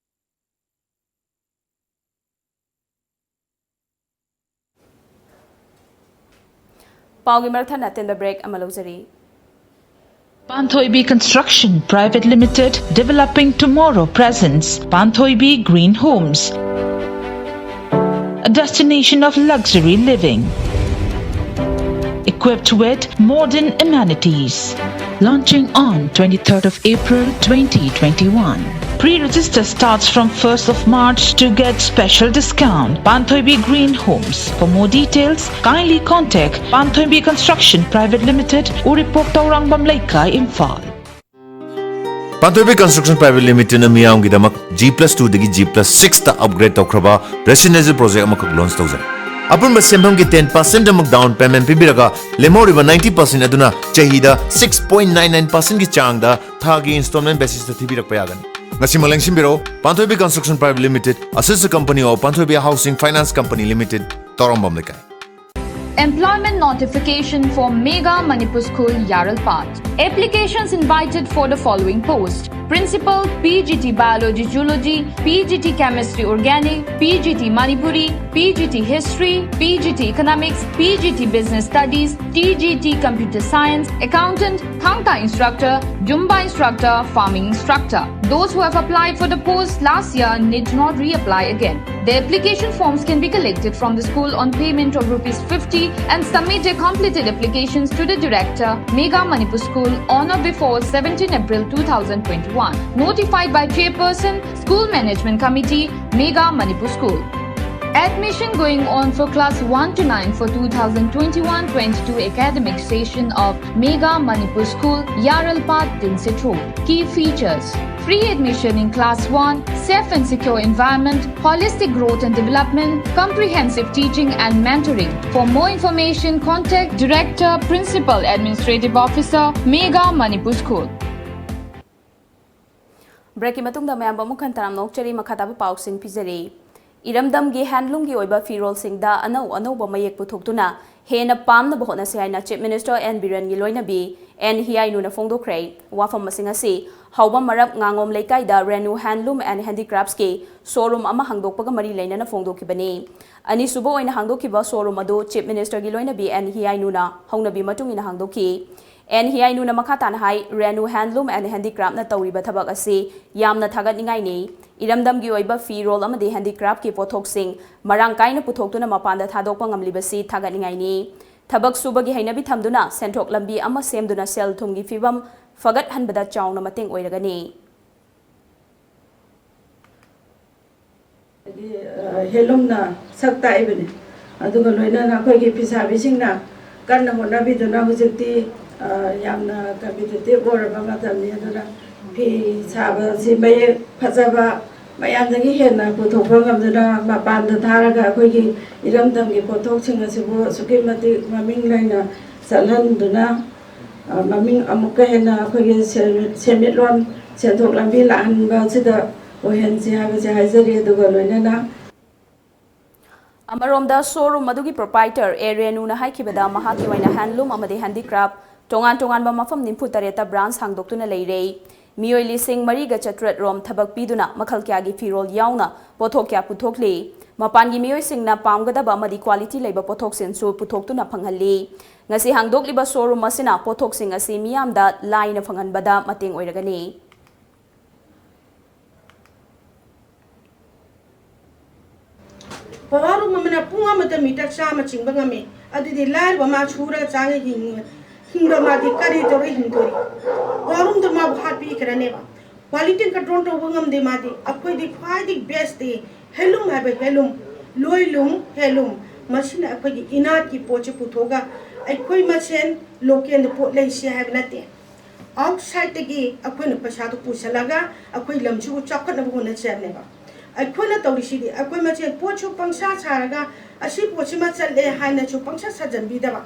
ꯄꯥꯎꯒꯤ ꯃꯔꯛ ꯊꯠꯅ ꯑꯇꯦꯟꯕ ꯕ꯭ꯔꯦꯛ ꯑꯃ ꯂꯧꯖꯔꯤ꯫ Panthoibi Construction Private Limited, developing tomorrow, presents Panthoibi Green Homes, a destination of luxury living, equipped with modern amenities. Launching on twenty-third of April twenty twenty-one. Pre-register starts from first of March to get special discount. Panthoibi Green Homes. For more details, kindly contact Panthoibi Construction Private Limited, Uripok, Taurangam Leikai, Imphal. Panthoibi Construction Private Limited ꯅ ꯃꯤꯌꯥꯝꯒꯤꯗꯃꯛ G plus two ꯗꯒꯤ G plus six ꯇ upgrade ꯇꯧꯈ꯭ꯔꯕ residential project ꯑꯃꯈꯛ launch ꯇꯧꯖꯔꯤ꯫ ꯑꯄꯨꯟꯕ ꯁꯦꯟꯐꯝꯒꯤ ten percent ꯑꯃꯨꯛ down payment ꯄꯤꯕꯤꯔꯒ, ꯂꯦꯝꯍꯧꯔꯤꯕ ninety percent ꯑꯗꯨꯅ ꯆꯍꯤꯗ six point nine nine percent ꯒꯤ ꯆꯥꯡꯗ ꯊꯥꯒꯤ installment basis ꯇ ꯊꯤꯕꯤꯔꯛꯄ ꯌꯥꯒꯅꯤ꯫ ꯉꯁꯤꯃꯛ ꯂꯦꯡꯁꯤꯟꯕꯤꯔꯛꯎ, Panthoibi Construction Private Limited, a sister company of Panthoibi Housing Finance Company Limited, ꯇꯧꯔꯝꯕꯝ ꯂꯩꯀꯥꯏ꯫ Employment notification for Mega Manipur School, Yaralpet. Applications invited for the following post: Principal, P G T Biology Zoology, P G T Chemistry Organic, P G T Manipuri, P G T History, P G T Economics, P G T Business Studies, T G T Computer Science, Accountant, Thangta Instructor, Zumba Instructor, Farming Instructor. Those who have applied for the post last year need not reapply again. The application forms can be collected from the school on payment of rupees fifty and submit their completed applications to the director, Mega Manipur School, on or before seventeen April two thousand twenty-one. one. Notified by Chairperson, School Management Committee, Mega Manipur School. Admission going on for class one to nine for two thousand twenty-one twenty-two academic session of Mega Manipur School, Yaralpat, Dinset Road. Key features: free admission in class one, safe and secure environment, holistic growth and development, comprehensive teaching and mentoring. For more information, contact Director, Principal Administrative Officer, Mega Manipur School. Breakꯀꯤ ꯃꯇꯨꯡꯗ ꯃꯌꯥꯝꯕꯨ ꯑꯃꯨꯛ ꯍꯟꯅ ꯇꯔꯥꯝꯅ ꯑꯣꯛꯆꯔꯤ꯫ ꯃꯈꯥ ꯇꯥꯕ ꯄꯥꯎꯁꯤꯡ ꯄꯤꯖꯔꯤ꯫ ꯏꯔꯝꯗꯝꯒꯤ handloomꯒꯤ ꯑꯣꯏꯕ ꯐꯤꯔꯣꯜꯁꯤꯡꯗ ꯑꯅꯧ ꯑꯅꯧꯕ ꯃꯌꯦꯛ ꯄꯨꯊꯣꯛꯇꯨꯅ ꯍꯦꯟꯅ ꯄꯥꯝꯅꯕ ꯍꯣꯠꯅꯁꯤ ꯍꯥꯏꯅ Chief Minister N ꯕꯤꯔꯦꯟꯒꯤ ꯂꯣꯏꯅꯕꯤ ꯑꯦꯟ ꯍꯤꯌꯥꯏꯅꯨꯅ ꯐꯣꯡꯗꯣꯛꯈ꯭ꯔꯦ꯫ ꯋꯥꯐꯝ ꯑꯁꯤꯡ ꯑꯁꯤ ꯍꯥꯎꯕꯝ ꯃꯔꯛ ꯉꯥꯉꯣꯝ ꯂꯩꯀꯥꯏꯗ ꯔꯦꯅꯨ Handloom and Handicraftsꯀꯤ showroom ꯑꯃ ꯍꯥꯡꯗꯣꯛꯄꯒ ꯃꯔꯤ ꯂꯩꯅꯅ ꯐꯣꯡꯗꯣꯛꯈꯤꯕꯅꯤ꯫ ꯑꯅꯤꯁꯨꯕ ꯑꯣꯏꯅ ꯍꯥꯡꯗꯣꯛꯈꯤꯕ showroom ꯑꯗꯨ Chief Ministerꯒꯤ ꯂꯣꯏꯅꯕꯤ ꯑꯦꯟ ꯍꯤꯌꯥꯏꯅꯨꯅ ꯍꯧꯅꯕꯤ ꯃꯇꯨꯡ ꯏꯟꯅ ꯍꯥꯡꯗꯣꯛꯈꯤ꯫ ꯑꯦꯟ ꯍꯤꯌꯥꯏꯅꯨꯅ ꯃꯈꯥ ꯇꯥꯅ ꯍꯥꯏ, ꯔꯦꯅꯨ Handloom and Handicraftꯅ ꯇꯧꯔꯤꯕ ꯊꯕꯛ ꯑꯁꯤ ꯌꯥꯝꯅ ꯊꯥꯒꯠꯅꯤꯡꯉꯥꯏꯅꯤ꯫ ꯏꯔꯝꯗꯝꯒꯤ ꯑꯣꯏꯕ ꯐꯤꯔꯣꯜ ꯑꯃꯗꯤ handicraftꯀꯤ ꯄꯣꯠꯊꯣꯛꯁꯤꯡ ꯃꯔꯥꯡ ꯀꯥꯏꯅ ꯄꯨꯊꯣꯛꯇꯨꯅ ꯃꯄꯥꯟꯗ ꯊꯥꯗꯣꯛꯄ ꯉꯝꯂꯤꯕꯁꯤ ꯊꯥꯒꯠꯅꯤꯡꯉꯥꯏꯅꯤ꯫ ꯊꯕꯛ ꯁꯨꯕꯒꯤ ꯍꯩꯅꯕꯤ ꯊꯝꯗꯨꯅ ꯁꯦꯟꯊꯣꯛ ꯂꯝꯕꯤ ꯑꯃ ꯁꯦꯝꯗꯨꯅ ꯁꯦꯜ ꯊꯨꯝꯒꯤ ꯐꯤꯕꯝ ꯐꯒꯠꯍꯟꯕꯗ ꯆꯥꯎꯅ ꯃꯇꯦꯡ ꯑꯣꯏꯔꯒꯅꯤ꯫ ꯍꯥꯏꯗꯤ, ꯑ, handloomꯅ ꯁꯛ ꯇꯥꯛꯏꯕꯅꯤ꯫ ꯑꯗꯨꯒ ꯂꯣꯏꯅꯅ ꯑꯩꯈꯣꯏꯒꯤ ꯐꯤꯁꯥꯕꯤꯁꯤꯡꯅ ꯀꯟꯅ ꯍꯣꯠꯅꯕꯤꯗꯨꯅ ꯍꯧꯖꯤꯛꯇꯤ, ꯑ, ꯌꯥꯝꯅ competitive ꯑꯣꯏꯔꯕ ꯃꯇꯝꯅꯤ꯫ ꯑꯗꯨꯅ ꯐꯤ ꯁꯥꯕ ꯑꯁꯤ ꯃꯌꯦꯛ ꯐꯖꯕ ꯃꯌꯥꯝꯗꯒꯤ ꯍꯦꯟꯅ ꯄꯨꯊꯣꯛꯄ ꯉꯝꯗꯨꯅ ꯃꯄꯥꯟꯗ ꯊꯥꯔꯒ ꯑꯩꯈꯣꯏꯒꯤ ꯏꯔꯝꯗꯝꯒꯤ ꯄꯣꯠꯊꯣꯛꯁꯤꯡ ꯑꯁꯤꯕꯨ ꯑꯁꯨꯛꯀꯤ ꯃꯇꯤꯛ ꯃꯃꯤꯡ ꯂꯩꯅ ꯆꯠꯍꯟꯗꯨꯅ, ꯑ, ꯃꯃꯤꯡ ꯑꯃꯨꯛꯀ ꯍꯦꯟꯅ ꯑꯩꯈꯣꯏꯒꯤ ꯁꯦꯟ-, ꯁꯦꯟꯃꯤꯠꯂꯣꯟ ꯁꯦꯟꯊꯣꯛ ꯂꯝꯕꯤ ꯂꯥꯛꯍꯟꯕ ꯑꯁꯤꯗ ꯑꯣꯏꯍꯟꯁꯤ ꯍꯥꯏꯕꯁꯦ ꯍꯥꯏꯖꯔꯤ꯫ ꯑꯗꯨꯒ ꯂꯣꯏꯅꯅ ꯑꯃꯔꯣꯝꯗ showroom ꯑꯗꯨꯒꯤ proprietor ꯑꯦ ꯔꯦꯅꯨꯅ ꯍꯥꯏꯈꯤꯕꯗ, ꯃꯍꯥꯛꯀꯤ ꯑꯣꯏꯅ handloom ꯑꯃꯗꯤ handicraft ꯇꯣꯉꯥꯟ ꯇꯣꯉꯥꯟꯕ ꯃꯐꯝ ꯅꯤꯐꯨ ꯇꯔꯦꯠꯇ branch ꯍꯥꯡꯗꯣꯛꯇꯨꯅ ꯂꯩꯔꯦ꯫ ꯃꯤꯑꯣꯏ ꯂꯤꯁꯤꯡ ꯃꯔꯤꯒ ꯆꯥꯇ꯭ꯔꯦꯠ ꯔꯣꯝ ꯊꯕꯛ ꯄꯤꯗꯨꯅ ꯃꯈꯜ ꯀꯌꯥꯒꯤ ꯐꯤꯔꯣꯜ ꯌꯥꯎꯅ ꯄꯣꯠꯊꯣꯛ ꯀꯌꯥ ꯄꯨꯊꯣꯛꯂꯤ꯫ ꯃꯄꯥꯟꯒꯤ ꯃꯤꯑꯣꯏꯁꯤꯡꯅ ꯄꯥꯝꯒꯗꯕ ꯑꯃꯗꯤ quality ꯂꯩꯕ ꯄꯣꯠꯊꯣꯛꯁꯤꯡꯁꯨ ꯄꯨꯊꯣꯛꯇꯨꯅ ꯐꯪꯍꯜꯂꯤ꯫ ꯉꯁꯤ ꯍꯥꯡꯗꯣꯛꯂꯤꯕ showroom ꯑꯁꯤꯅ ꯄꯣꯠꯊꯣꯛꯁꯤꯡ ꯑꯁꯤ ꯃꯤꯌꯥꯝꯗ ꯂꯥꯏꯅ ꯐꯪꯍꯟꯕꯗ ꯃꯇꯦꯡ ꯑꯣꯏꯔꯒꯅꯤ꯫ ꯄꯋꯥꯔ ꯔꯨꯝ ꯑꯃꯅ ꯄꯨꯡ ꯑꯃꯗ ꯃꯤꯇꯔ ꯆꯥꯝꯃ ꯆꯤꯡꯕ ꯉꯝꯃꯤ꯫ ꯑꯗꯨꯗꯤ ꯂꯥꯏꯔꯕ ꯃꯥ ꯁꯨꯔꯒ ꯆꯥꯔꯒ ꯍꯤꯡ-, ꯍꯤꯡꯕ ꯃꯥꯗꯤ ꯀꯔꯤ ꯇꯧꯔꯒ ꯍꯤꯡꯗꯣꯔꯤ? ꯄꯋꯥꯔ ꯔꯨꯝꯗ ꯃꯥꯕꯨ ꯍꯥꯠꯄꯤꯈ꯭ꯔꯅꯦꯕ꯫ ꯀ꯭ꯋꯥꯂꯤꯇꯤꯅ ꯀꯟꯇ꯭ꯔꯣꯜ ꯇꯧꯕ ꯉꯝꯗꯦ꯫ ꯃꯥꯗꯤ ꯑꯩꯈꯣꯏꯗꯤ ꯈ꯭ꯋꯥꯏꯗꯒꯤ ꯕꯦꯁꯇꯤ ꯍꯦꯟꯂꯨꯝ ꯍꯥꯏꯕ ꯍꯦꯟꯂꯨꯝ, ꯂꯣꯏꯂꯨꯝ, ꯍꯦꯟꯂꯨꯝ, ꯃꯁꯤꯅ ꯑꯩꯈꯣꯏꯒꯤ ꯏꯅꯥꯠꯀꯤ ꯄꯣꯠꯁꯦ ꯄꯨꯊꯣꯛꯑꯒ ꯑꯩꯈꯣꯏ ꯃꯁꯦꯟ ꯂꯣꯀꯦꯜꯗ ꯄꯣꯠ ꯂꯩꯁꯤ ꯍꯥꯏꯕ ꯅꯠꯇꯦ꯫ ꯑꯥꯎꯠꯁꯥꯏꯠꯇꯒꯤ ꯑꯩꯈꯣꯏꯅ ꯄꯩꯁꯥꯗꯨ ꯄꯨꯁꯜꯂꯒ ꯑꯩꯈꯣꯏ ꯂꯝꯁꯤꯕꯨ ꯆꯥꯎꯈꯠꯅꯕ ꯍꯣꯠꯅꯖꯕꯅꯦꯕ꯫ ꯑꯩꯈꯣꯏꯅ ꯇꯧꯔꯤꯁꯤꯗꯤ ꯑꯩꯈꯣꯏ ꯃꯁꯦꯟ ꯄꯣꯠꯁꯨ ꯄꯪꯁꯥ ꯁꯥꯔꯒ ꯑꯁꯤ ꯄꯣꯠꯁꯤꯃ ꯆꯠꯂꯦ ꯍꯥꯏꯅꯁꯨ ꯄꯪꯁꯥ ꯁꯥꯖꯟꯕꯤꯗꯕ꯫